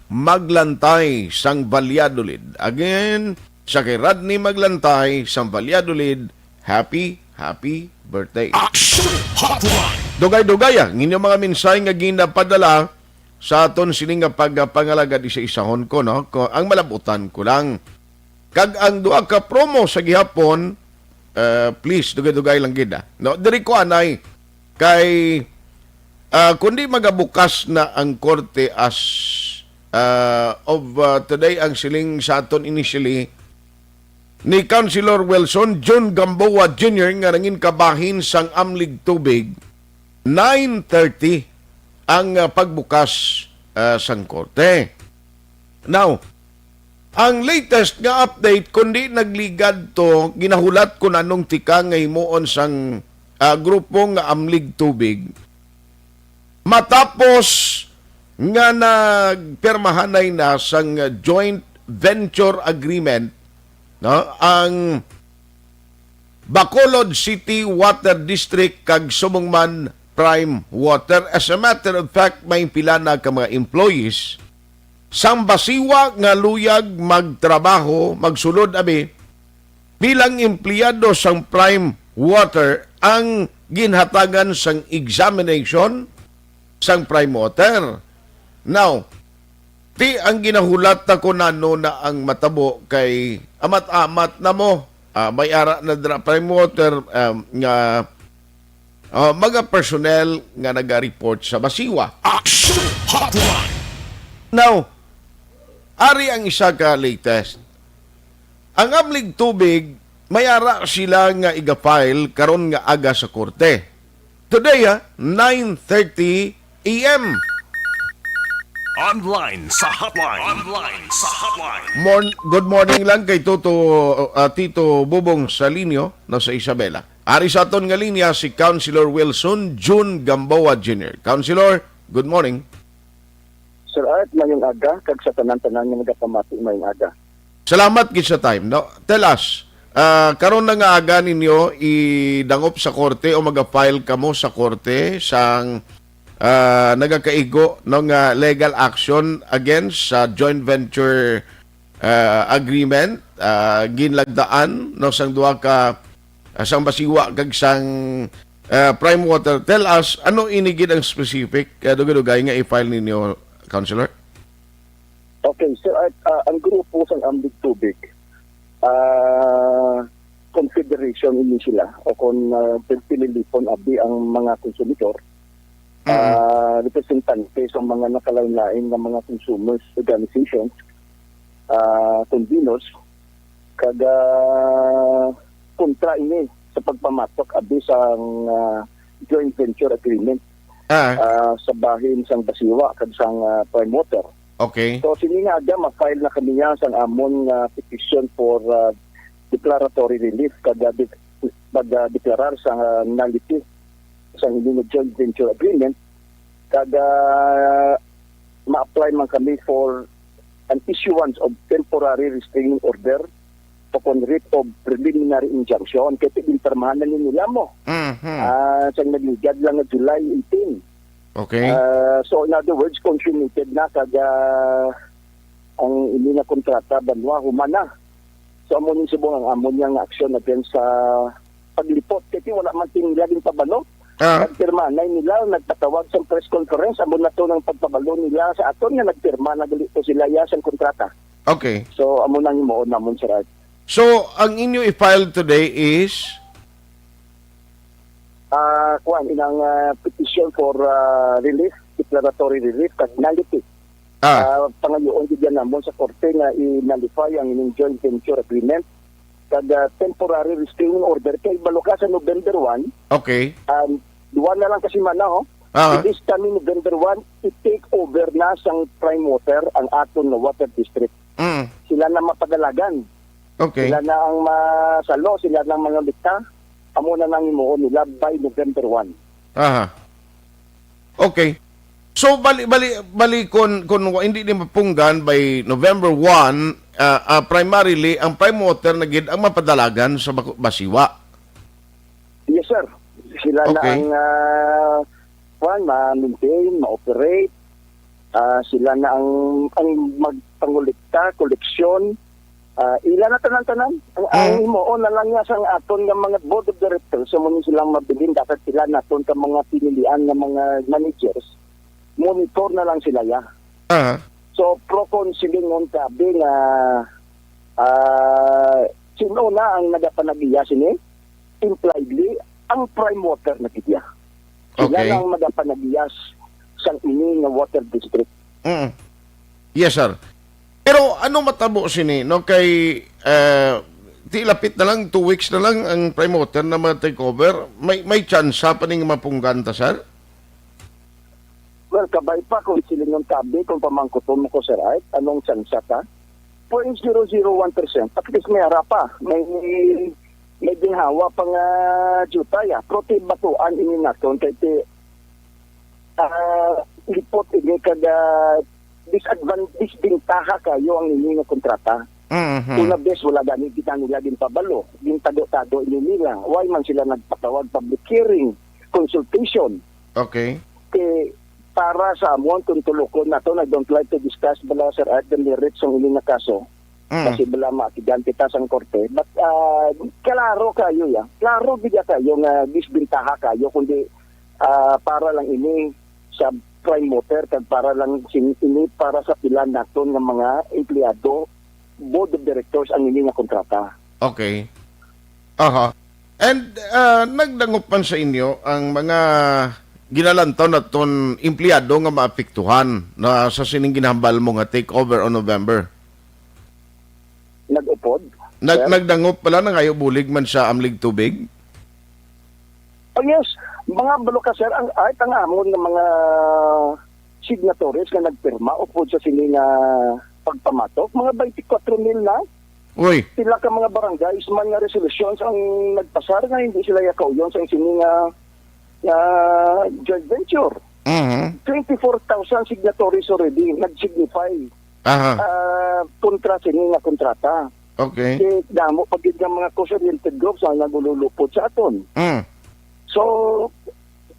Maglantay sang Valladolid. Again, sa kay Rodney Maglantay sang Valladolid, happy, happy birthday. Action Hotline! Dugay-dugay ang inyong mga mensahe nga ginapadala sa aton sini nga pagpangalagad, isa-isahon ko, no? Ko, ang malabutan ko lang. Kag ang duha ka promo sa gihapon, eh, please, dugay-dugay lang gid, ah. No, diri ko anay kay, ah, kundi magabukas na ang korte as, ah, of, ah, today ang siling sa aton initially ni Councilor Wilson Jun Gamboa Junior nga nangin kabahin sang Amlig Tubig, nine thirty ang, ah, pagbukas, ah, sang korte. Now, ang latest nga update, kundi nagligad to, ginahulat ko na nung tika nga himuon sang, ah, grupo nga Amlig Tubig. Matapos nga nagpirmahanay na sang joint venture agreement, no, ang Bacolod City Water District kag subong man Prime Water. As a matter of fact, may pila na ka mga employees sang Basiwa nga luyag magtrabaho, magsulod, abi, bilang empleyado sang Prime Water ang ginhatagan sang examination sang Prime Water. Now, ti ang ginahulat ta ko nano na ang matabo kay amat-amat na mo. Ah, may ara na dira Prime Water, um, nga, ah, mga personnel nga naga-report sa Basiwa. Action Hotline! Now, ari ang isa ka latest. Ang Amlig Tubig, may ara sila nga iga-file karon nga aga sa korte. Today, ha, nine thirty a m. Online sa hotline. Online sa hotline. Morn-, good morning lang kay Toto, uh, Tito Bubong Salinio, no, sa Isabela. Ari sa aton nga linya si Councilor Wilson Jun Gamboa Junior Councilor, good morning. Sir Art, mayong aga, kag sa tanan-tanan nga nagapamati, mayong aga. Salamat gid sa time, no? Tell us, ah, karon na nga aga ninyo idangop sa korte o maga-file kamo sa korte sang, ah, nagakaigo, no, nga legal action against sa joint venture, ah, agreement, ah, ginlagdaan, no, sang duha ka, ah, sang Basiwa kag sang, ah, Prime Water. Tell us, ano ini gid ang specific, ah, dugay-dugay nga i-file ninyo, Councilor? Okay, Sir Art, ah, ang grupo sang Amlig Tubig, ah, confederation ini sila o kon, ah, pinilipon abi ang mga konsumidor, Mm. ah, representante sa mga nakalain-lain nga mga consumers organizations, ah, conveners, kag, ah, kontra ini sa pagpamatok abi sang, ah, joint venture agreement, Ah. ah, sa bahin sang Basiwa kag sang, ah, Prime Water. Okay. So, sini nga aga, ma-file na kami niya sang amon nga petition for, ah, declaratory relief kag, ah, de-, pag, ah, deklarar sa, ah, nullity sa ining joint venture agreement, kag, ah, ma-apply man kami for an issuance of temporary restraining order o kon writ of preliminary injunction kay pinirmahan na ni nila mo. Mhm. Ah, sa nagligad lang nga July eighteen. Okay. Ah, so, in other words, consummated na kag, ah, ang ini nga kontrata banwa human na. So, amo ni subong ang amo niya nga aksyon against sa paglipot. Kay wala man ti nila ginpabalo. Ah. Nagpirma na nila, nagpatawag sa press conference, amo na to ang pagpabalo nila sa aton nga nagpirma na gali to sila ya sang kontrata. Okay. So, amo nang himuon namon, Sir Art. So, ang inyo i-file today is? Ah, kuwan, inang, ah, petition for, ah, relief, declaratory relief, kag nullity. Ah. Ah, pangayoon gid yan namon sa korte nga i-nullify ang ining joint venture agreement kag, ah, temporary restraining order kay balo ka sa November one. Okay. Um, duwa na lang ka semana, ho. Ah. This coming November one, i-take over na sang Prime Water ang aton nga water district. Mm. Sila na mapadalagan. Okay. Sila na ang masalo, sila na ang mangolekta. Amo na nang himuon nila by November one. Aha. Okay. So, bali, bali, bali, kun, kun wa-, hindi ni mapunggan by November one, ah, ah, primarily, ang Prime Water na gid ang mapadalagan sa Baku-, Basiwa. Yes, sir. Sila na Okay. ang, ah, kuwan, ma-maintain, ma-operate. Ah, sila na ang, ang magpangolekta, koleksyon. Ah, ila na tanan-tanan. Ang, ang Mm. himuon na lang niya sang aton nga mga board of directors, sa mo ni silang mabilin, dapat sila naton ka mga pinilian nga mga managers. Monitor na lang sila, ya. Ah. So, pro con silingon tabi nga, ah, sino na ang nagapanag-iya sini? Impliedly, ang Prime Water na gid ya. Sila Okay. lang magapanag-iya sang ini nga water district. Mm. Yes, sir. Pero ano matabo sini, no? Kay, eh, ti lapit na lang, two weeks na lang ang Prime Water na ma-take over. May, may tsansa pa ning mapunggan ta, sir? Well, kabay pa kung silingon tabi, kung pamangkuton mo ko, Sir Art, anong tsansa ka? Point zero zero one percent, at least may harap pa. May, may ginhawa pa nga jutay, ah. Pero ti batuan ini naton kay ti, ah, lipot ini kag, ah, disadvan-, disbentaha kayo ang ini nga kontrata. Mhm. Una, bes, wala gani kita nila ginpabalo, gintado-tado ini nila. Why man sila nagpatawag public hearing, consultation? Okay. Kay para sa amon, kung tulukon nato, I don't like to discuss bala, Sir Art, the merits sang ini nga kaso. Mm. Kasi bala maatigan kita sang korte. But, ah, klaro kayo, ya. Klaro gid kayo nga disbentaha kayo, kundi, ah, para lang ini sa Prime Water, kag para lang sin-, ini para sa pila naton nga mga empleyado, board of directors ang ini nga kontrata. Okay. Aha. And, ah, nagdangop man sa inyo ang mga ginalantaw naton empleyado nga maapektuhan na sa sining ginhambal mo nga take over on November? Nag-upod, Nag-, sir? Nagdangop pala, nangayo bulig man sa Amlig Tubig? Oh, yes. Mga balo ka, sir, ang, ay, ang amon nga mga signatories nga nagpirma upod sa sini nga pagpamatok, mga twenty-four mil na. Uy. Pila ka mga barangays man nga resolutions ang nagpasar nga hindi sila yakauyon sa sini nga, nga joint venture. Mhm. Twenty-four thousand signatories already nag-signify, Aha. ah, kontra sini nga kontrata. Okay. Kay damo pa gid nga mga cause-oriented groups ang nagululupod sa aton. Mm. So,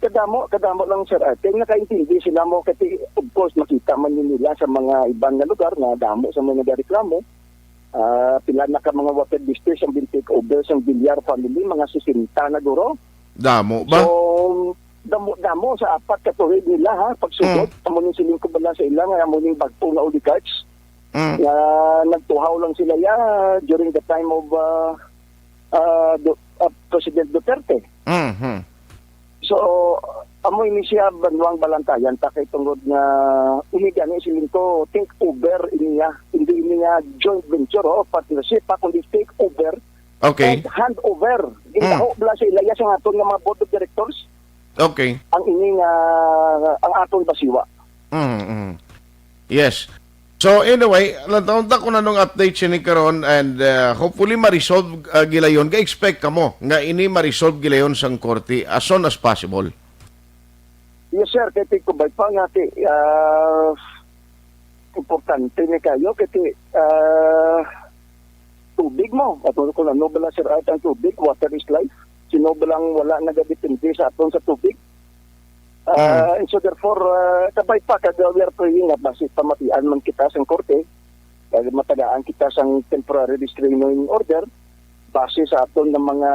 kadamo, kadamo lang, sir. Ah, kay nakaintindi sila mo, kasi, of course, makita man yun nila sa mga iban nga lugar nga damo sa mga nagreklamo. Ah, pila na ka mga water districts ang bin-take over sang Villar family, mga sesenta na guro. Damo ba? So, damo-damo sa apat ka tuig nila, ha, pagsugod. Mm. Amo ning siling ko bala sa ila nga amo ning bag-o nga oligarchs. Mm. Nga nagtuhaw lang sila, ya, during the time of, ah, ah, Du-, ah, President Duterte. Mhm. So, amo ini siya banwang balantayan ta kay tungod nga ini gani siling ko, take over ini niya. Hindi ini niya joint venture o partnership pa, kundi take over Okay. and hand over. Gintaho bala sa ilaya sa aton nga mga board of directors Okay. ang ini nga, ang aton basiwa. Mm, mm. Yes. So anyway, lantaw ta kung anong update sini karon and, uh, hopefully ma-resolve, uh, gilayon. Ga-expect kamo nga ini ma-resolve gilayon sang korte as soon as possible. Yes, sir. Kay Tito Bay pa nga, ti, ah, importante ni kayo, kay ti, ah, tubig mo. At kung ano bala, sir, ay ang tubig, water is life. Sino ba lang wala nagadepende sa aton sa tubig? Ah, Mm. and so therefore, ah, kabay pa, kag we are praying nga basi pamatian man kita sang korte, kag matagaan kita sang temporary restraining order, base sa aton nga mga,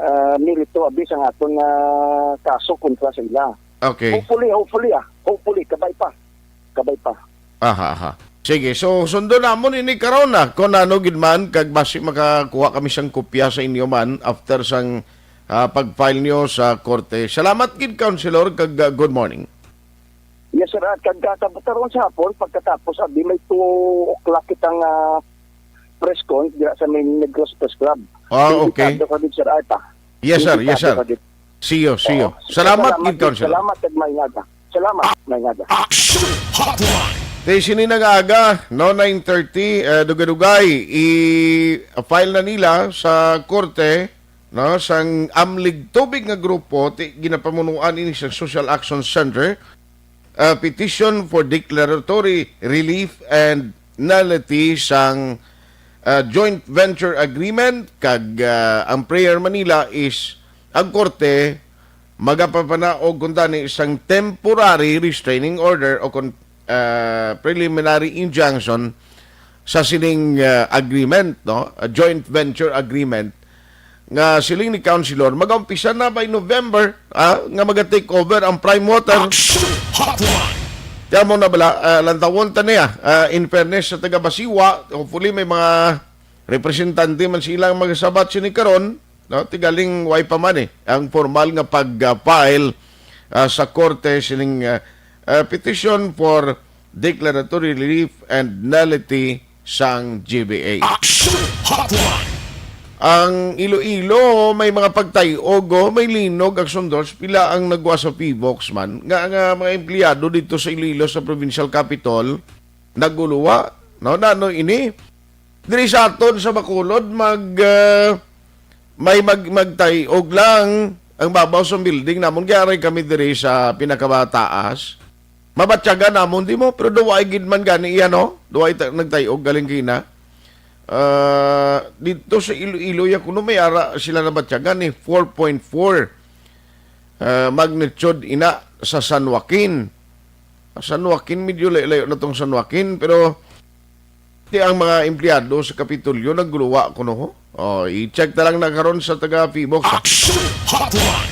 ah, merito, abi, sang aton nga kaso kontra sa ila. Okay. Hopefully, hopefully, ah, hopefully, kabay pa. Kabay pa. Aha, aha. Sige, so sundo namon ini karon na kung ano gid man, kag basi makakuha kami sang kopya sa inyo man after sang, ah, pag-file nyo sa korte. Salamat gid, Councilor, kag, ah, good morning. Yes, sir. At kag, ah, karon sa hapon, pagkatapos, abi, may two o'clock kitang, ah, press con dira sa main Negros Press Club. Ah, okay. Imbitado ka gid, sir, ay pa. Yes, sir. Yes, Imbitado sir. ka gid. See you, see you. Oo. Salamat Salamat gid, gid. Councilor. Salamat, kag maayong aga. Salamat, maayong aga. Action Hotline. Kay sini nga aga, no, nine thirty, eh, dugay-dugay, i-file na nila sa korte, no, sang Amlig Tubig nga grupo, ti, ginapamunuan ini sa Social Action Center, uh, petition for declaratory relief and nullity sang, uh, joint venture agreement, kag, uh, ang prayer man nila is ang korte magapapanaog kuntani sang temporary restraining order o kon-, uh, preliminary injunction sa sining, uh, agreement, no? A joint venture agreement nga siling ni Councilor, mag-umpisa na by November, ah, nga maga-take over ang Prime Water. Action Hotline. Kaya mo na bala, ah, lantawon ta niya. Ah, in fairness sa taga Basiwa, hopefully may mga representante man silang magasabat sini karon, no? Tigaling way pa man, eh, ang formal nga pag-file, ah, sa korte sining, ah, ah, petition for declaratory relief and nullity sang G B A. Action Hotline. Ang Iloilo may mga pagtay-og, oh, may linog ang sundos. Pila ang nagwa sa PHIVOLCS man? Nga, nga mga empleyado dito sa Iloilo, sa provincial capital, naguluwa. No, nano ini? Diri sa aton sa Bacolod, mag, ah, may mag-, magtay-og lang ang babaw sa building namon. Kaya aray kami diri sa pinakamataas. Mabatyagan namon, di mo? Pero duway gid man gani iya, no? Duway ta-, nagtay-og galing kina. Ah, dito sa Iloilo, ya kuno may ara sila nabatyagan, eh, four point four, ah, magnitude ina sa San Joaquin. San Joaquin, medyo layo-layo na tong San Joaquin, pero ti ang mga empleyado sa Kapitolyo nagguluwa kuno, ho. Oh, i-check ta lang na karon sa taga PHIVOLCS, ha. Action Hotline.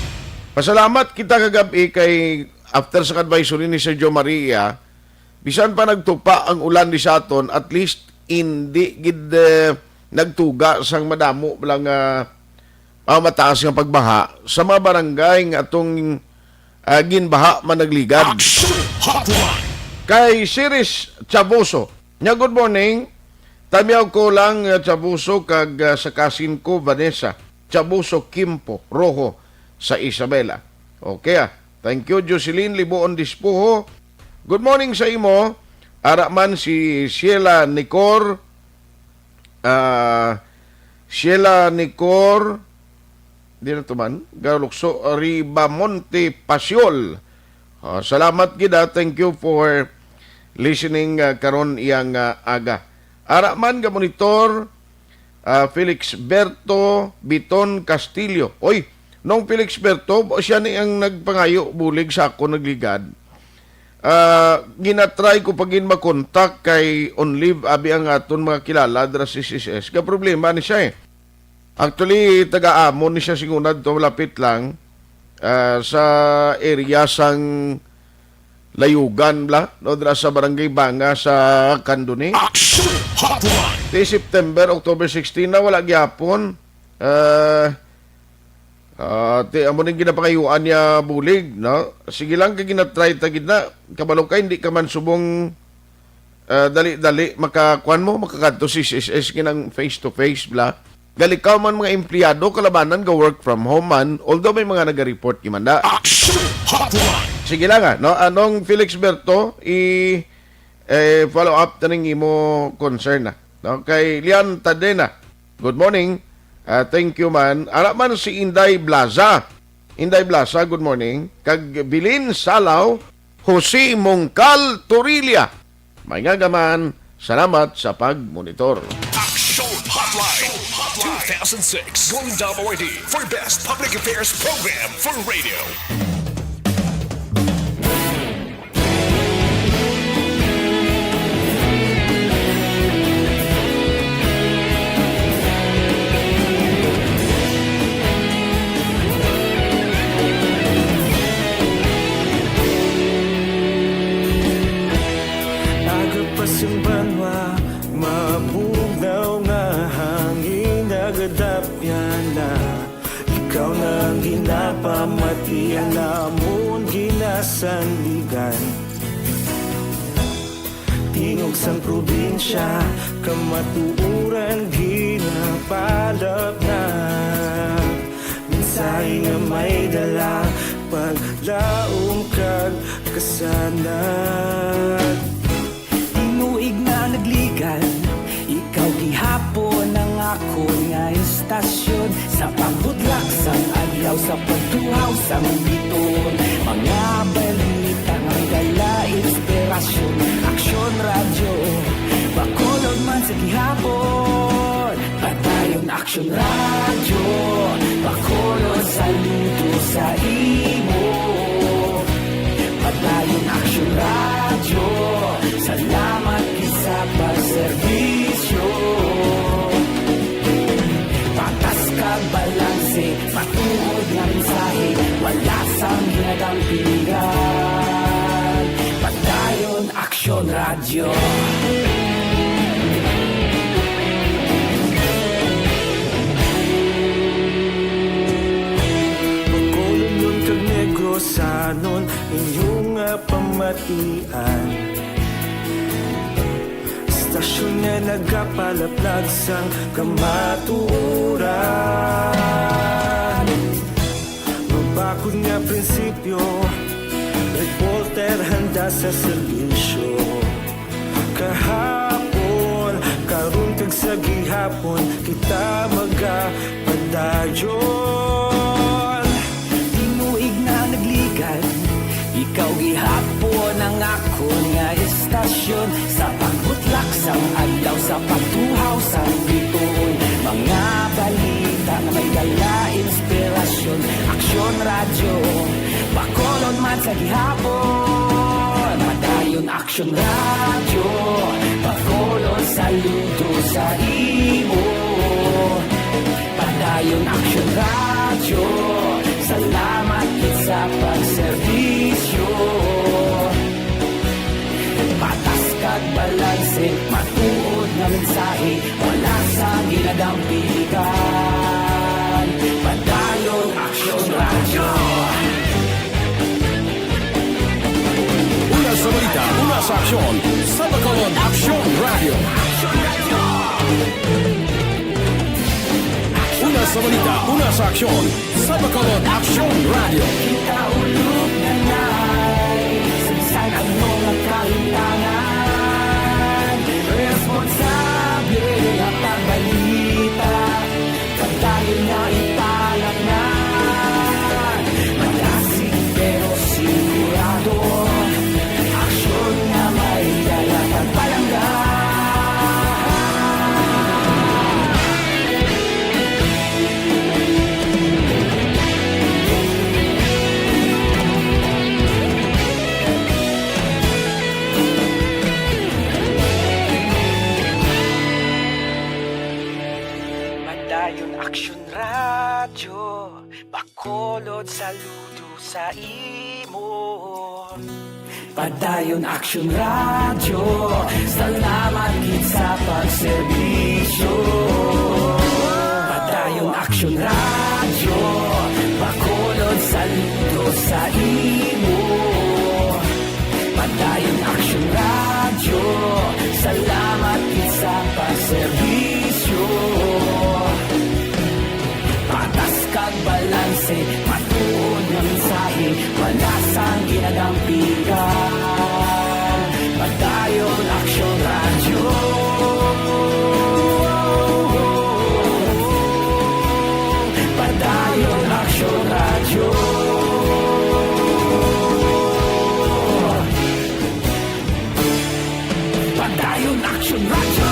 Pasalamat kita kagab-i kay after sa advisory ni Sir Joe Maria, bisan pa nagtupa ang ulan di sa aton, at least hindi gid, eh, nagtuga sang madamo lang, ah, ah, mataas nga pagbaha sa mga barangay nga atong, ah, ginbaha man nagligad. Action Hotline. Kay Siris Chaboso, nya, "Good morning. Tamyaw ko lang, ah, Chaboso, kag, ah, sa kasin ko, Vanessa Chaboso Kimpo Rojo sa Isabela." Okay, ah. Thank you, Jocelyn Liboon Dispuho. Good morning sa imo. Ara man si Sheila Nicor, ah, Sheila Nicor, di na to man, Garlukso, Ribamonte Pasiol. Ah, salamat gid, ah. Thank you for listening, ah, karon iyang, ah, aga. Ara man ga monitor, ah, Felix Berto Biton Castillo. Oy, Nong Felix Berto, siya ni ang nagpangayo bulig sa ako nagligad. Ah, ginatry ko pa gid makontak kay on leave abi ang aton mga kilala dira sa S S S. Ka problema ni siya, eh. Actually, taga-Amon ni siya, singunad to, lapit lang, ah, sa area sang Layugan, bla, no, dira sa Barangay Banga sa Candoni. Action Hotline. Ti September, October sixteen na, wala gyapon. Ah, ah, ti, amo ning ginapangayuan niya, bulig, no? Sige lang, kay ginatry ta gid na. Kabalo ka, hindi ka man subong, ah, dali-dali makakuan mo, makakadto sa S S S kinang face to face, bla. Gali ka man mga empleyado, kalabanan ga work from home man, although may mga naga-report gid man da. Action Hotline. Sige lang, ah, no? Anong Felix Berto, i, eh, follow up ta ning imo concern, ah, no? Kay Lian Tadena, good morning. Ah, thank you, man. Ara man si Inday Blaza. Inday Blaza, good morning. Kag Bilin Salaw, Jose Mongcal Torilla. May nga gaman, salamat sa pagmonitor. Action Hotline two thousand six Golden Dome Awardee for Best Public Affairs Program for Radio. Aga pa sing banwa, mabugnaw nga hangin, nagadapyan na. Ikaw na ang ginapamati, ang amon ginasandigan. Tingog sang probinsya, kamatuoran ginapalapnag. Mensahe nga may dala, paglaom kag kasanag. Tinuig na nagligan, ikaw gihapon ang akon nga istasyon. Sa pagbutlak sang adlaw, sa pagtuhaw sang bituon, mga balita nga may dala inspirasyon. Aksyon Radyo, Bacolod man sa gihapon. Padayon Aksyon Radyo, Bacolod, saludo sa imo. Padayon Aksyon Radyo, salamat gid sa pagserbisyo. Patas kag balanse, matuod nga mensahe, wala sang ginadampigan. Padayon Aksyon Radyo. Bacolodnon kag Negrosanon, inyo nga pamatian. Istasyon nga nagapalaplag sang kamatuoran. Mabakod nga prinsipyo, reporter handa sa serbisyo. Kahapon, karon kag sa gihapon, kita magapadayon. Tinuig na nagligan, ikaw gihapon ang akon nga istasyon. Sa pagbutlak sang adlaw, sa pagtuhaw sang bituon, mga balita nga may dala inspirasyon. Aksyon Radyo, Bacolod man sa gihapon. Padayon Aksyon Radyo, Bacolod, saludo sa imo. Padayon Aksyon Radyo, salamat gid sa pagserbisyo. Patas kag balanse, matuod nga mensahe, wala sa ginadampigan. Padayon Aksyon Radyo. Una sa balita, una sa aksyon, sa Bacolod Aksyon Radyo. Una sa balita, una sa aksyon, sa Bacolod Aksyon Radyo. Kita ulog na nai, sa bisan ano nga kahitangan, responsable nga pagbalita. Padayon nga ipalatngan, malasig pero sigurado. Aksyon nga may dala pagpalangga. Padayon Aksyon Radyo, Bacolod, saludo sa imo. Padayon Aksyon Radyo, salamat gid sa pagserbisyo. Padayon Aksyon Radyo, Bacolod, saludo sa imo. Padayon Aksyon Radyo, salamat gid sa pagserbisyo. Patas kag balanse, matuod nga mensahe, wala sang ginadampigan. Padayon Aksyon Radyo. Padayon Aksyon Radyo. Padayon Aksyon Radyo.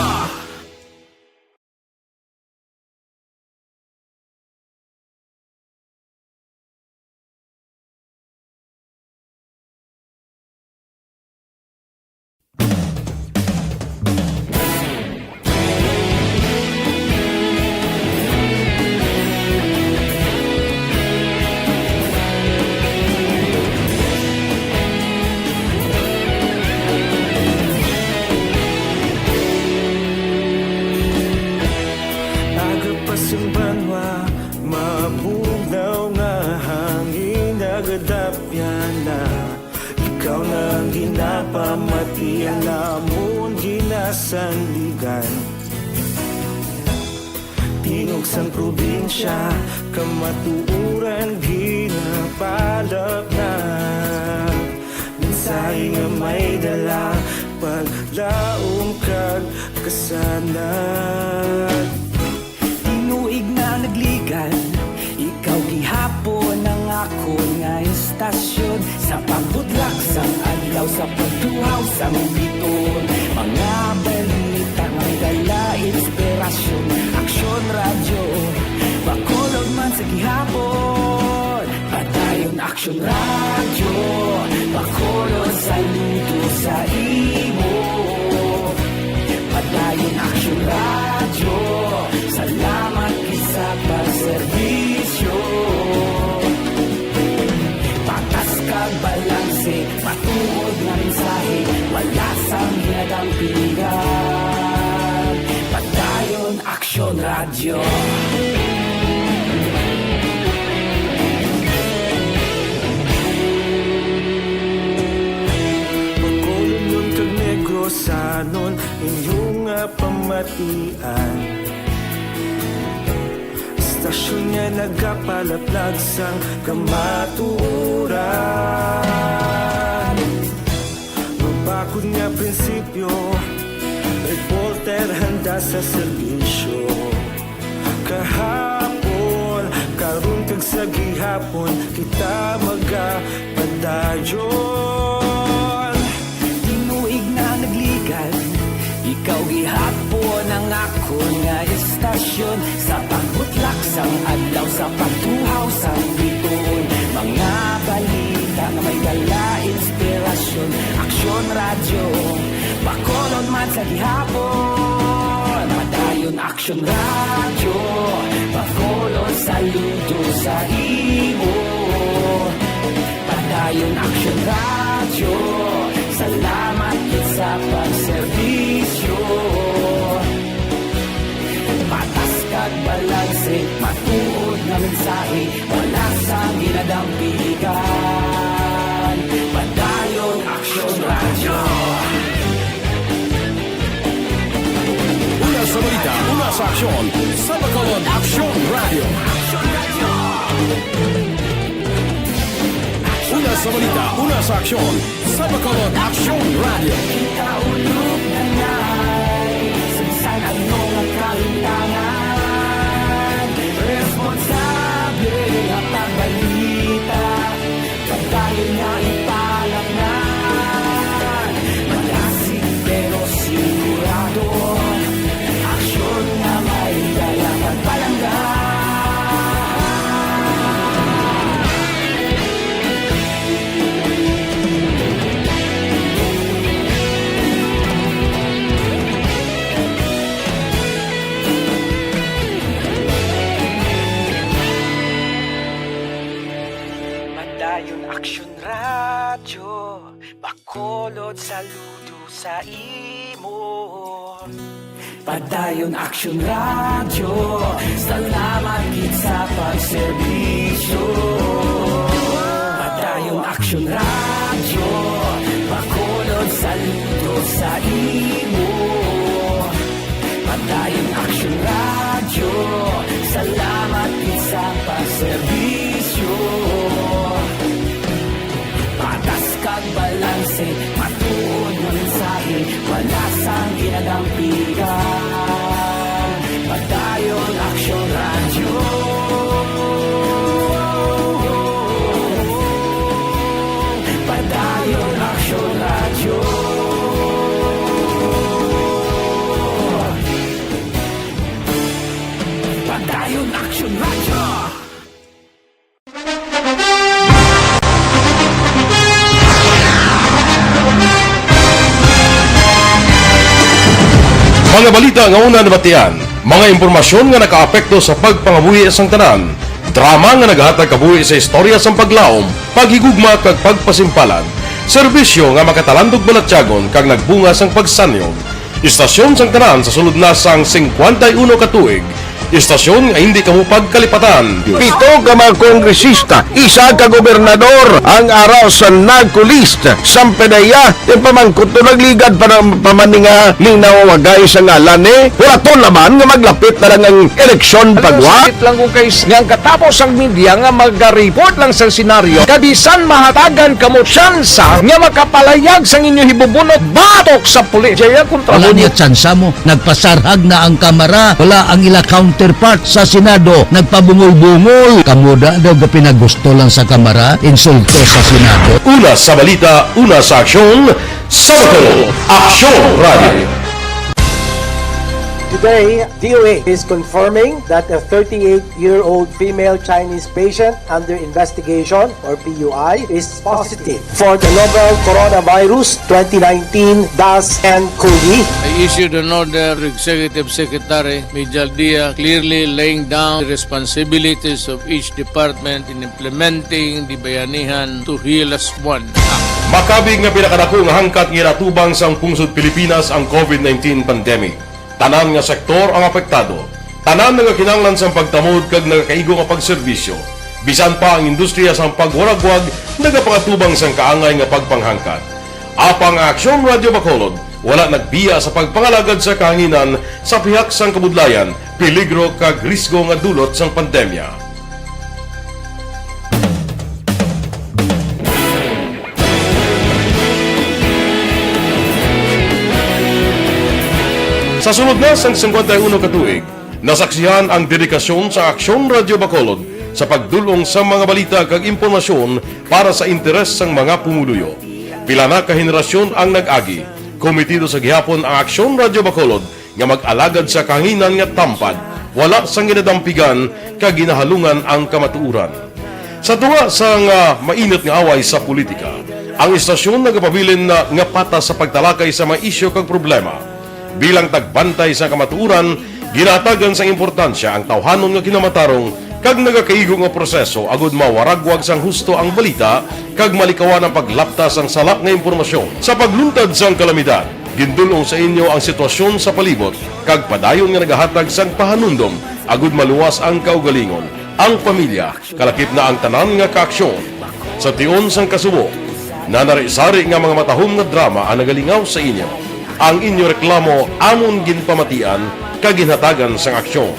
Nagapas ang banwa, mabugnaw nga hangin nagadapyan na. Ikaw na ang ginapamatian namon ginasandigan. Tingog sang probinsya, kamatuoran ginapalapnag. Mensahe nga may dala, paglaom kag kasanag. Tinuig na nagligan, ikaw gihapon ang akon nga estasyon. Sa pagbutlak sang adlaw, sa pagtuhaw sang bituon, mga balita nga may dala inspirasyon. Aksyon Radyo, Bacolod man sa gihapon. Padayon Aksyon Radyo, Bacolod, saludo sa imo. Padayon Aksyon Radyo, salamat gid sa pagserbisyo. Patas kag balanse, matuod nga mensahe, wala sang ginadampigan. Padayon Aksyon Radyo. Bacolodnon kag Negrosanon, inyo nga pamatian. Estasyon nga nagapalaplag sang kamatuoran. Mabakod nga prinsipyo, reporter handa sa serbisyo. Kahapon, karon kag sa gihapon, kita magapadayon. Tinuig na nagligan, ikaw gihapon ang akon nga estasyon. Sa pagbutlak sang adlaw, sa pagtuhaw sang bituon, mga balita nga may dala inspirasyon. Aksyon Radyo, Bacolod man sa gihapon. Padayon Aksyon Radyo, Bacolod, saludo sa imo. Padayon Aksyon Radyo, salamat gid sa pagserbisyo. Patas kag balanse, matuod nga mensahe, wala sang ginadampigan. Padayon Aksyon Radyo. Una sa balita, una sa aksyon, sa Bacolod Aksyon Radyo. Una sa balita, una sa aksyon, sa Bacolod Aksyon Radyo. Kita ulog na ngay, sa bisan ano nga kahintangan, responsable nga pagbalita. Pagkayon nga ipalaknag, malasig pero sigurado. Aksyon nga may dala pagpalangga. Padayon Aksyon Radyo, Bacolod, saludo sa imo. Padayon Aksyon Radyo, salamat gid sa pagserbisyo. Padayon Aksyon Radyo, Bacolod saludo sa imo. Padayon Aksyon Radyo, salamat gid sa pagserbisyo. Patas kag balanse, matuod nga mensahe, wala sang ginadampigan. Padayon Aksyon Radyo. Padayon Aksyon Radyo. Padayon Aksyon Radyo. Mga balita nga una nabatian, mga impormasyon nga nakaapekto sa pagpangabuhi sang tanan, drama nga nagahatag kabuhi sa istorya sang paglaom, paghigugma kag pagpasimpalan, serbisyo nga makatalandog balatyagon kag nagbunga sang pagsanyog. Istasyon sang tanan sa sulod na sang singkwenta y uno ka tuig, istasyon nga hindi kamo pagkalipatan. Pito ka mga kongresista, isa ka gobernador ang ara sa NAGCO list. Sampedeya, yung pamangkot to nagligad pa ng pamaninga ning nawawagay sa ngalan ni. Wala to naman nga maglapit na lang ang eleksyon pagwa. Sakit lang kung kay nga ang katapos ang media nga maga-report lang sa senaryo, kabisan mahatagan kamo tsansa nga makapalayag sang inyo hibubunot batok sa pulis. Jaya kontra Wala mo. Niya tsansa mo. Nagpasarhag na ang Kamara. Wala ang ila counterpart sa Senado. Nagpabungol-bungol. Kamo da daw ga pinagusto lang sa Kamara, insulto sa Senado. Una sa balita, una sa aksyon, sa Bacolod, Aksyon Radio. Today, D O H is confirming that a thirty-eight-year-old female Chinese patient under investigation, or P U I, is positive for the novel coronavirus twenty nineteen dash N cov. I issued an order to Executive Secretary Mijal Dia, clearly laying down the responsibilities of each department in implementing the Bayanihan to Heal Us One Act. Makabig nga pinakadako nga hangkat nga ginatubang sang pungsod Pilipinas ang COVID nineteen pandemic. Tanan nga sektor ang apektado. Tanan nagakinahanglan sang pagtamod kag nagakaigo nga pagserbisyo. Bisan pa ang industriya sang pagwaragwag nagapangatubang sang kaangay nga pagpanghangkat. Apang ang Aksyon Radio Bacolod wala nagbiya sa pagpangalagad sa kahanginan sa pihak sang kabudlayan, peligro kag risgo nga dulot sang pandemya. Sa sulod na sang singkwenta y uno ka tuig, nasaksihan ang dedikasyon sa Aksyon Radio Bacolod sa pagdul-ong sa mga balita kag impormasyon para sa interes sang mga pumuluyo. Pila na ka henerasyon ang nag-agi, kometido sa gihapon ang Aksyon Radio Bacolod nga mag-alagad sa kahanginan nga tampad, wala sang ginadampigan kag ginahalungan ang kamatuoran. Sa tunga sang, ah, mainit nga away sa politika, ang istasyon nagapabilin na nga patas sa pagtalakay sa mga isyu kag problema. Bilang tagbantay sa kamatuoran, ginahatagan sang importansya ang tawhanon nga kinamatarong kag nagakaigo nga proseso agud mawaragwag sang husto ang balita kag malikawan ang paglapta sang sala nga impormasyon. Sa pagluntad sang kalamidad, gindul-ong sa inyo ang sitwasyon sa palibot kag padayon nga nagahatag sang pahanumdom agud maluwas ang kaugalingon, ang pamilya, kalakip na ang tanan nga kaaksyon. Sa tion sang kasubo, nanari-sari nga mga matahom nga drama ang nagalingaw sa inyo. Ang inyo reklamo amon ginpamatian kag ginhatagan sang aksyon.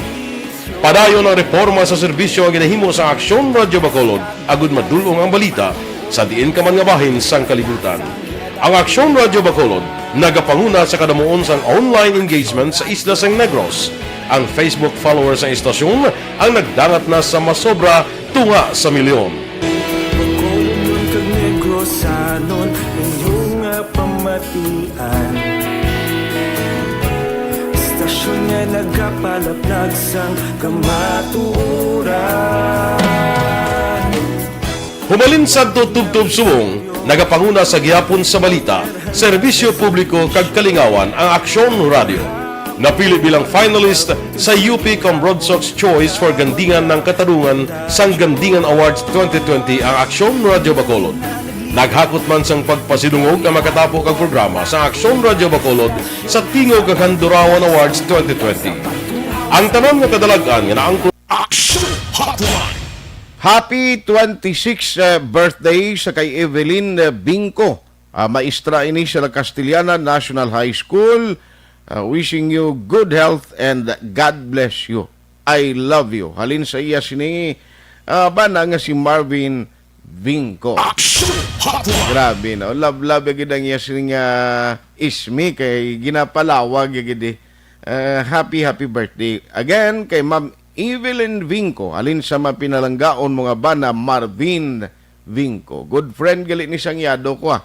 Padayon ang reporma sa serbisyo nga ginahimo sang Aksyon Radio Bacolod agud madul-ong ang balita sa diin ka man nga bahin sang kalibutan. Ang Aksyon Radio Bacolod nagapanguna sa kadamuon sang online engagement sa isla sang Negros. Ang Facebook followers sang istasyon ang nagdangat na sa masobra tunga sa milyon. Bacolodnon kag Negrosanon, inyo nga pamatian. Istasyon nga nagapalaplag sang kamatuoran. Humalin sadto tubtob subong, nagapanguna sa gihapon sa balita, serbisyo publiko kag kalingawan ang Aksyon Radio. Napili bilang finalist sa U P Comrod Sox Choice for Gandingan ng Katarungan sang Gandingan Awards twenty twenty ang Aksyon Radio Bacolod. Naghakot man sang pagpasidungog nga makatapo kag programa sa Aksyon Radyo Bacolod sa Tingog kag Handurawan Awards twenty twenty. Ang tanan nga kadalag-an nga naangkon Action Hotline. Happy twenty-six, uh, birthday sa kay Evelyn, uh, Bingco. Ah, maestra ini sa La Castellana National High School. Ah, wishing you good health and God bless you. I love you. Halin sa iya sini, ah, bana nga si Marvin Vingco. Action Hotline. Grabe, no? Love, love gyud ang iya sini nga ismi kay ginapalawag gyud, eh. Ah, happy, happy birthday. Again, kay Ma'am Evelyn Vingco, halin sa mapinalanggaon mo nga bana Marvin Vingco. Good friend gali ni sang yado ko, ah.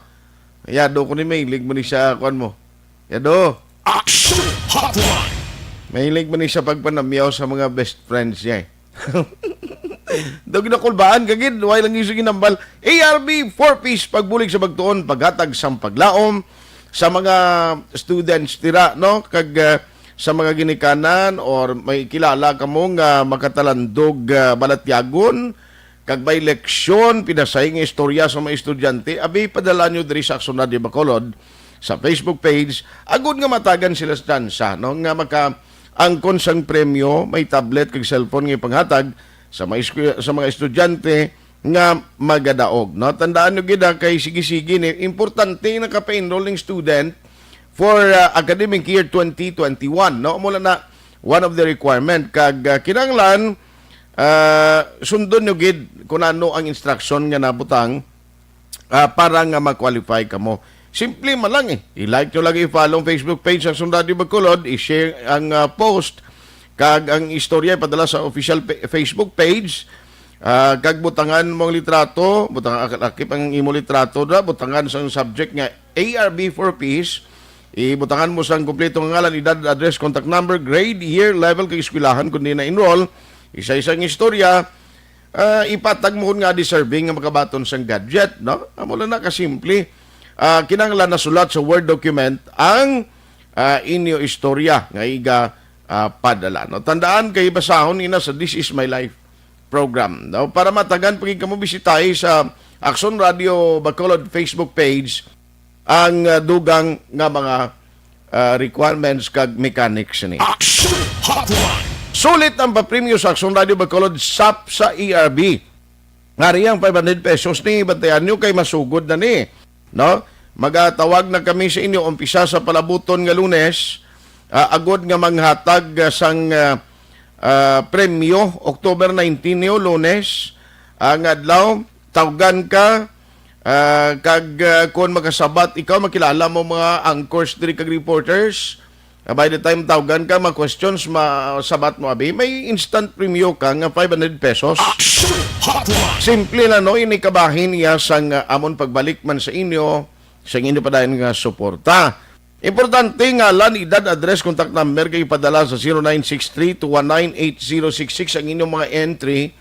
Yado ko ni, mahilig man ni sa kuan mo. Yado. Action Hotline. Mahilig man ni sa pagpanamyaw sa mga best friends niya, eh. Daw ginakulbaan ka gid, why lang yung sige nambal? A R B four Ps, pagbulig sa pagtuon, paghatag sang paglaom sa mga students tira, no? Kag, ah, sa mga ginikanan or may kilala kamo nga makatalandog, ah, balatyagon, kag may leksyon, pinasay nga istorya sa mga estudyante, abi, padala nyo diri sa Aksyon Radyo Bacolod sa Facebook page, agud nga matagan sila sa tsansa, no, nga makaangkon sang premyo, may tablet kag cellphone nga ipanghatag sa mga esku-, sa mga estudyante nga magadaog, no? Tandaan nyo gid, ha, kay sige-sige ni, importante nakapaenroll ning student for, uh, academic year twenty twenty-one, no? Mula na one of the requirement kag, uh, kinahanglan, uh, sundon nyo gid kung ano ang instruction nga nabutang, ah, para nga ma-qualify kamo. Simple man lang, eh. I-like nyo lagi, i-follow ang Facebook page sa Aksyon Radyo Bacolod, i-share ang, ah, post, kag ang istorya ipadala sa official pa-, Facebook page, ah, kag butangan mo ang litrato, butang, lakip ang imo litrato da, butangan sa subject nga A R B four Ps, ibutangan mo sang kompleto nga ngalan, edad, address, contact number, grade, year, level kag eskwelahan kung di na-enroll, isa-isa ang istorya, ah, ipatag mo nga deserving nga makabaton sang gadget, no? Amo lang na kasimple. Ah, kinahanglan nasulat sa Word document ang, ah, inyo istorya nga iga, ah, padala, no? Tandaan kay basahon ina sa This Is My Life program, no? Para matagan pa gid kamo, bisitahi sa Aksyon Radyo Bacolod Facebook page ang, ah, dugang nga mga, ah, requirements kag mechanics ni. Action Hotline. Sulit ang papremyo sa Aksyon Radyo Bacolod, sap sa A R B. Ngari ang five hundred pesos ni, bantayan nyo kay masugod na ni, no? Magatawag na kami sa inyo umpisa sa palabuton nga Lunes, ah, agod nga manghatag, ah, sang, ah, ah, premyo, October nineteen niyo, Lunes, ah, nga adlaw, tawgan ka, ah, kag, ah, kon makasabat ikaw, makilala mo mga anchors diri kag reporters. Ah, by the time tawgan ka, mga questions, masabat mo, abi, may instant premyo ka nga five hundred pesos. Action Hotline. Simple lang, no? Ini kabahin iya sang, ah, amon pagbalik man sa inyo, sa inyo padayon nga suporta. Importante, ngalan, edad, address, contact number kay ipadala sa zero nine six three two one nine eight zero six six ang inyong mga entry.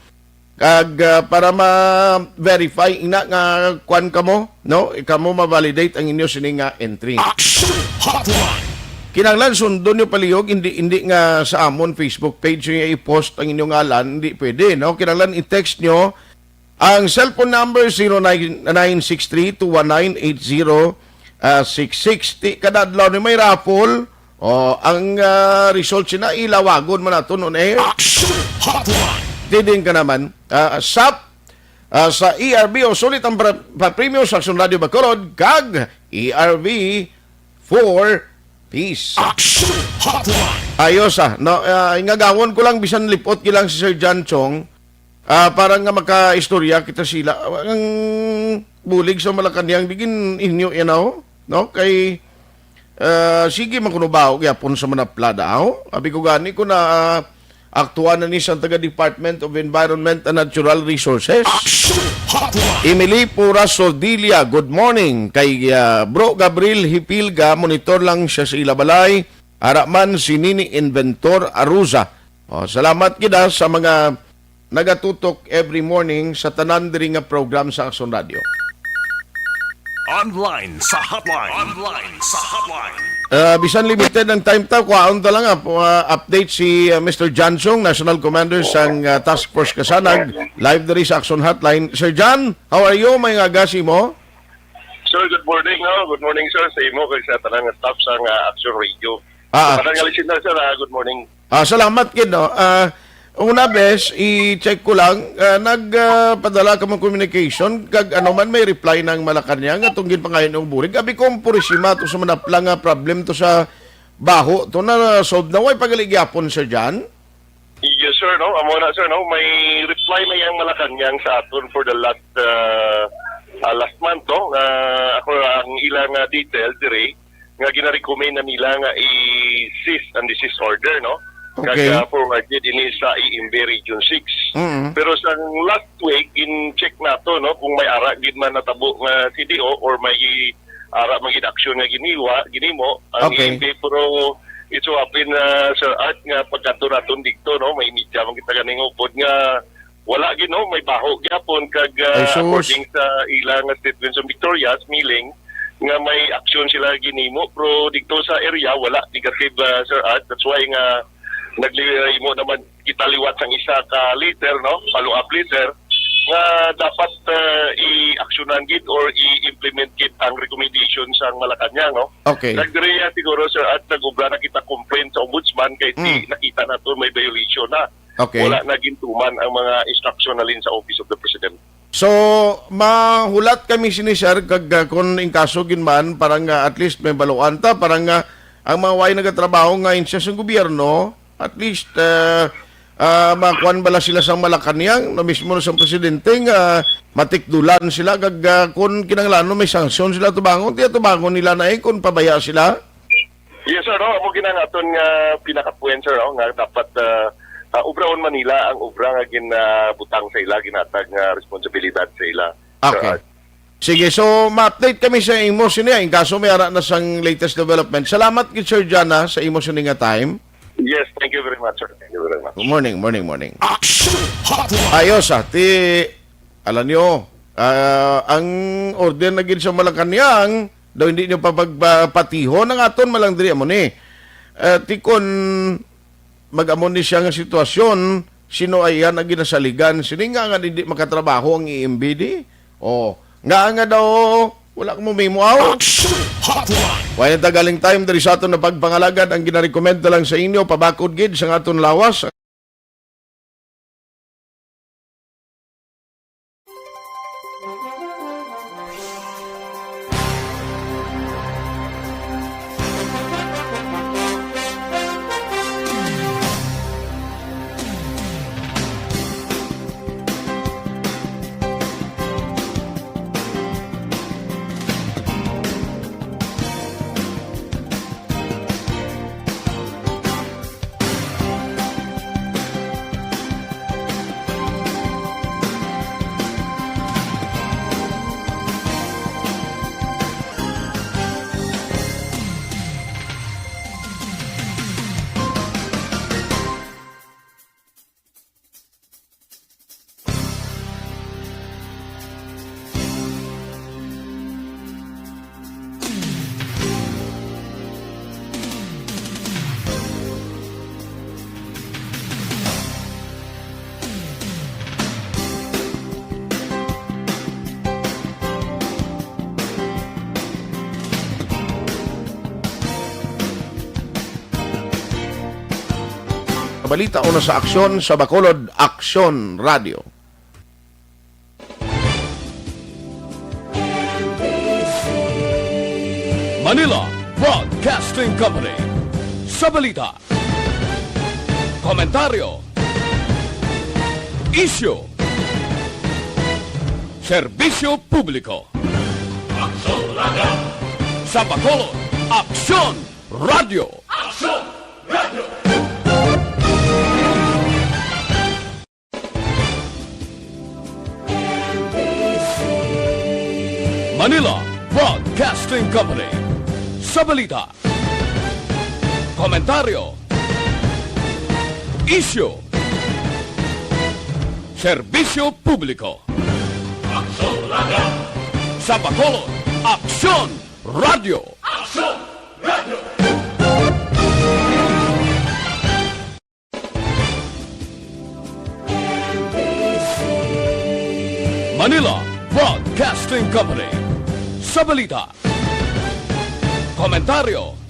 Kag, ah, para ma-verify ina nga kwan kamo, no? Kamo ma-validate ang inyo sini nga entry. Action Hotline. Kinahanglan sundon nyo palihog, hindi, hindi nga sa amon Facebook page nyo i-post ang inyong ngalan, hindi pwede, no? Kinahanglan i-text nyo ang cellphone number, zero nine nine six three two one nine eight zero six six. Ti, kada adlaw ni may raffle. O, ang, ah, result sina ilawagon man nato on air. Action Hotline. Tiding ka naman, ah, sap, ah, sa A R B o sulit ang pra-, papremyo sa Aksyon Radyo Bacolod kag A R B four Ps. Action Hotline. Ayos, ah. No, ah, ingagawon ko lang bisan lipot gilang si Sir John Chong. Ah, para nga makaistorya kita sila. Ang bulig sa Malacañang, di gin inyo yan, oh, no? Kay, ah, sige man kuno ba gyapon sa manapla daw. Abi ko gani ko na, ah, aktuan na ni sa taga Department of Environment and Natural Resources. Action Hotline. Emily Pura Sordilla, good morning. Kay, ah, Bro Gabriel Hipilga, monitor lang siya sa ila balay. Ara man si Nini Inventor Aruza. Oh, salamat gid, ah, sa mga nagatutok every morning sa tanan diri nga program sa Aksyon Radio. Online sa hotline. Online sa hotline. Ah, bisan limited ang time ta, kuhaon ta lang, ah, pu-, ah, update si, ah, Mister John Chong, National Commander sang, ah, Task Force Kasanag, live diri sa Aksyon Hotline. Sir John, how are you? May nga aga sa imo? Sir, good morning, no? Good morning, sir, sa imo kag sa tanang staff sang, ah, Action Radio. Ah, Sa tanang nga listener, sir, ah, good morning. Ah, salamat gid, no. Ah, una, bes, i-check ko lang, ah, nag, ah, padala ka mo communication, kag ano man may reply ng Malacañang atong ginpangayo ng bulig. Abi ko, ang Purisima to sa manapla nga problem to sa baho to na solve na. Way pagaligyapon, Sir John? Yes, sir, no? Amo na, sir, no? May reply na yang Malacañang sa aton for the last, ah, ah, last month, no? Ah, ako ang ilang, ah, detail dire nga ginarecommend na nila nga i-cease and desist order, no? Kag, Okay. ah, forwarded ini sa E M B Region six. Mm. Pero sa last week, in-check nato, no, kung may ara gid man natabo nga C D O or may ara man gid aksyon nga giniwa, ginimo ang Okay. E M B, pero it so happen, ah, Sir Art, nga pagkadto naton dito, no, may media man kita ganing upod nga wala gid, no, may baho gyapon kag, ah, Ay, sus. according sa ila nga statement sa Victorias, Miling, nga may aksyon sila ginimo, pero dito sa area wala negative, ah, Sir Art. That's why nga naglimo naman kita liwat sang isa ka letter, no, follow-up letter nga dapat, ah, i-aksyonan gid or i-implement gid ang recommendation sang Malacañang, no? Okay. Nagdiriya siguro, Sir Art, nag-ubra na kita complaint sa ombudsman kay di Mm. nakita nato may violation na. Okay. Wala na gintuman ang mga instruction halin sa Office of the President. So, mahulat kami sini, sir, kag, ah, kung in kaso gid man, para nga at least may baluan ta, para nga ang mga way nagatrabaho nga ahensya sa gobyerno, at least, ah, ah, makuan bala sila sa Malacañang, na mismo na sa presidente, nga matikdulan sila, kag, ah, kung kinahanglan, may sanksyon sila tubangon, tiya tubangon nila na eh, kung pabaya sila. Yes, sir, no? Amo gid ang aton nga pinaka-point, sir, no? Nga dapat, ah, ah, ubraon man nila ang obra nga ginabutang sa ila, ginatag nga responsibilidad sa ila, sir. Okay. Sige, so ma-update kami sa imo sini, in kaso may ara na sang latest development. Salamat gid, Sir John, ha, sa imo sini nga time. Yes, thank you very much, sir. Thank you very much. Good morning, morning, morning. Action Hotline. Ayos, ah, ti, alam nyo, ah, ang order na gid sa Malacañang, daw hindi nyo pa pagpatihon ang aton malang diri, amo ni. Ah, ti kon mag-amo ni siya nga sitwasyon, sino ay iya nga ginasaligan? Sini nga nga hindi makatrabaho ang E M B D? Oh, nga nga daw, wala ka mo mimo aw? Action Hotline. Wala na tagaling time diri sa aton na pagpangalagad ang ginarekomenda lang sa inyo, pabakod gid sa aton lawas. Balita una sa Aksyon sa Bacolod, Aksyon Radio. Manila Broadcasting Company. Sa balita, komentaryo, isyu, serbisyo publiko. Aksyon Radio. Sa Bacolod, Aksyon Radio. Aksyon Radio. Manila Broadcasting Company. Sa balita, komentaryo, isyu, serbisyo publiko. Aksyon Radio. Sa Bacolod, Aksyon Radio. Aksyon Radio. Manila Broadcasting Company. Sa balita, komentaryo,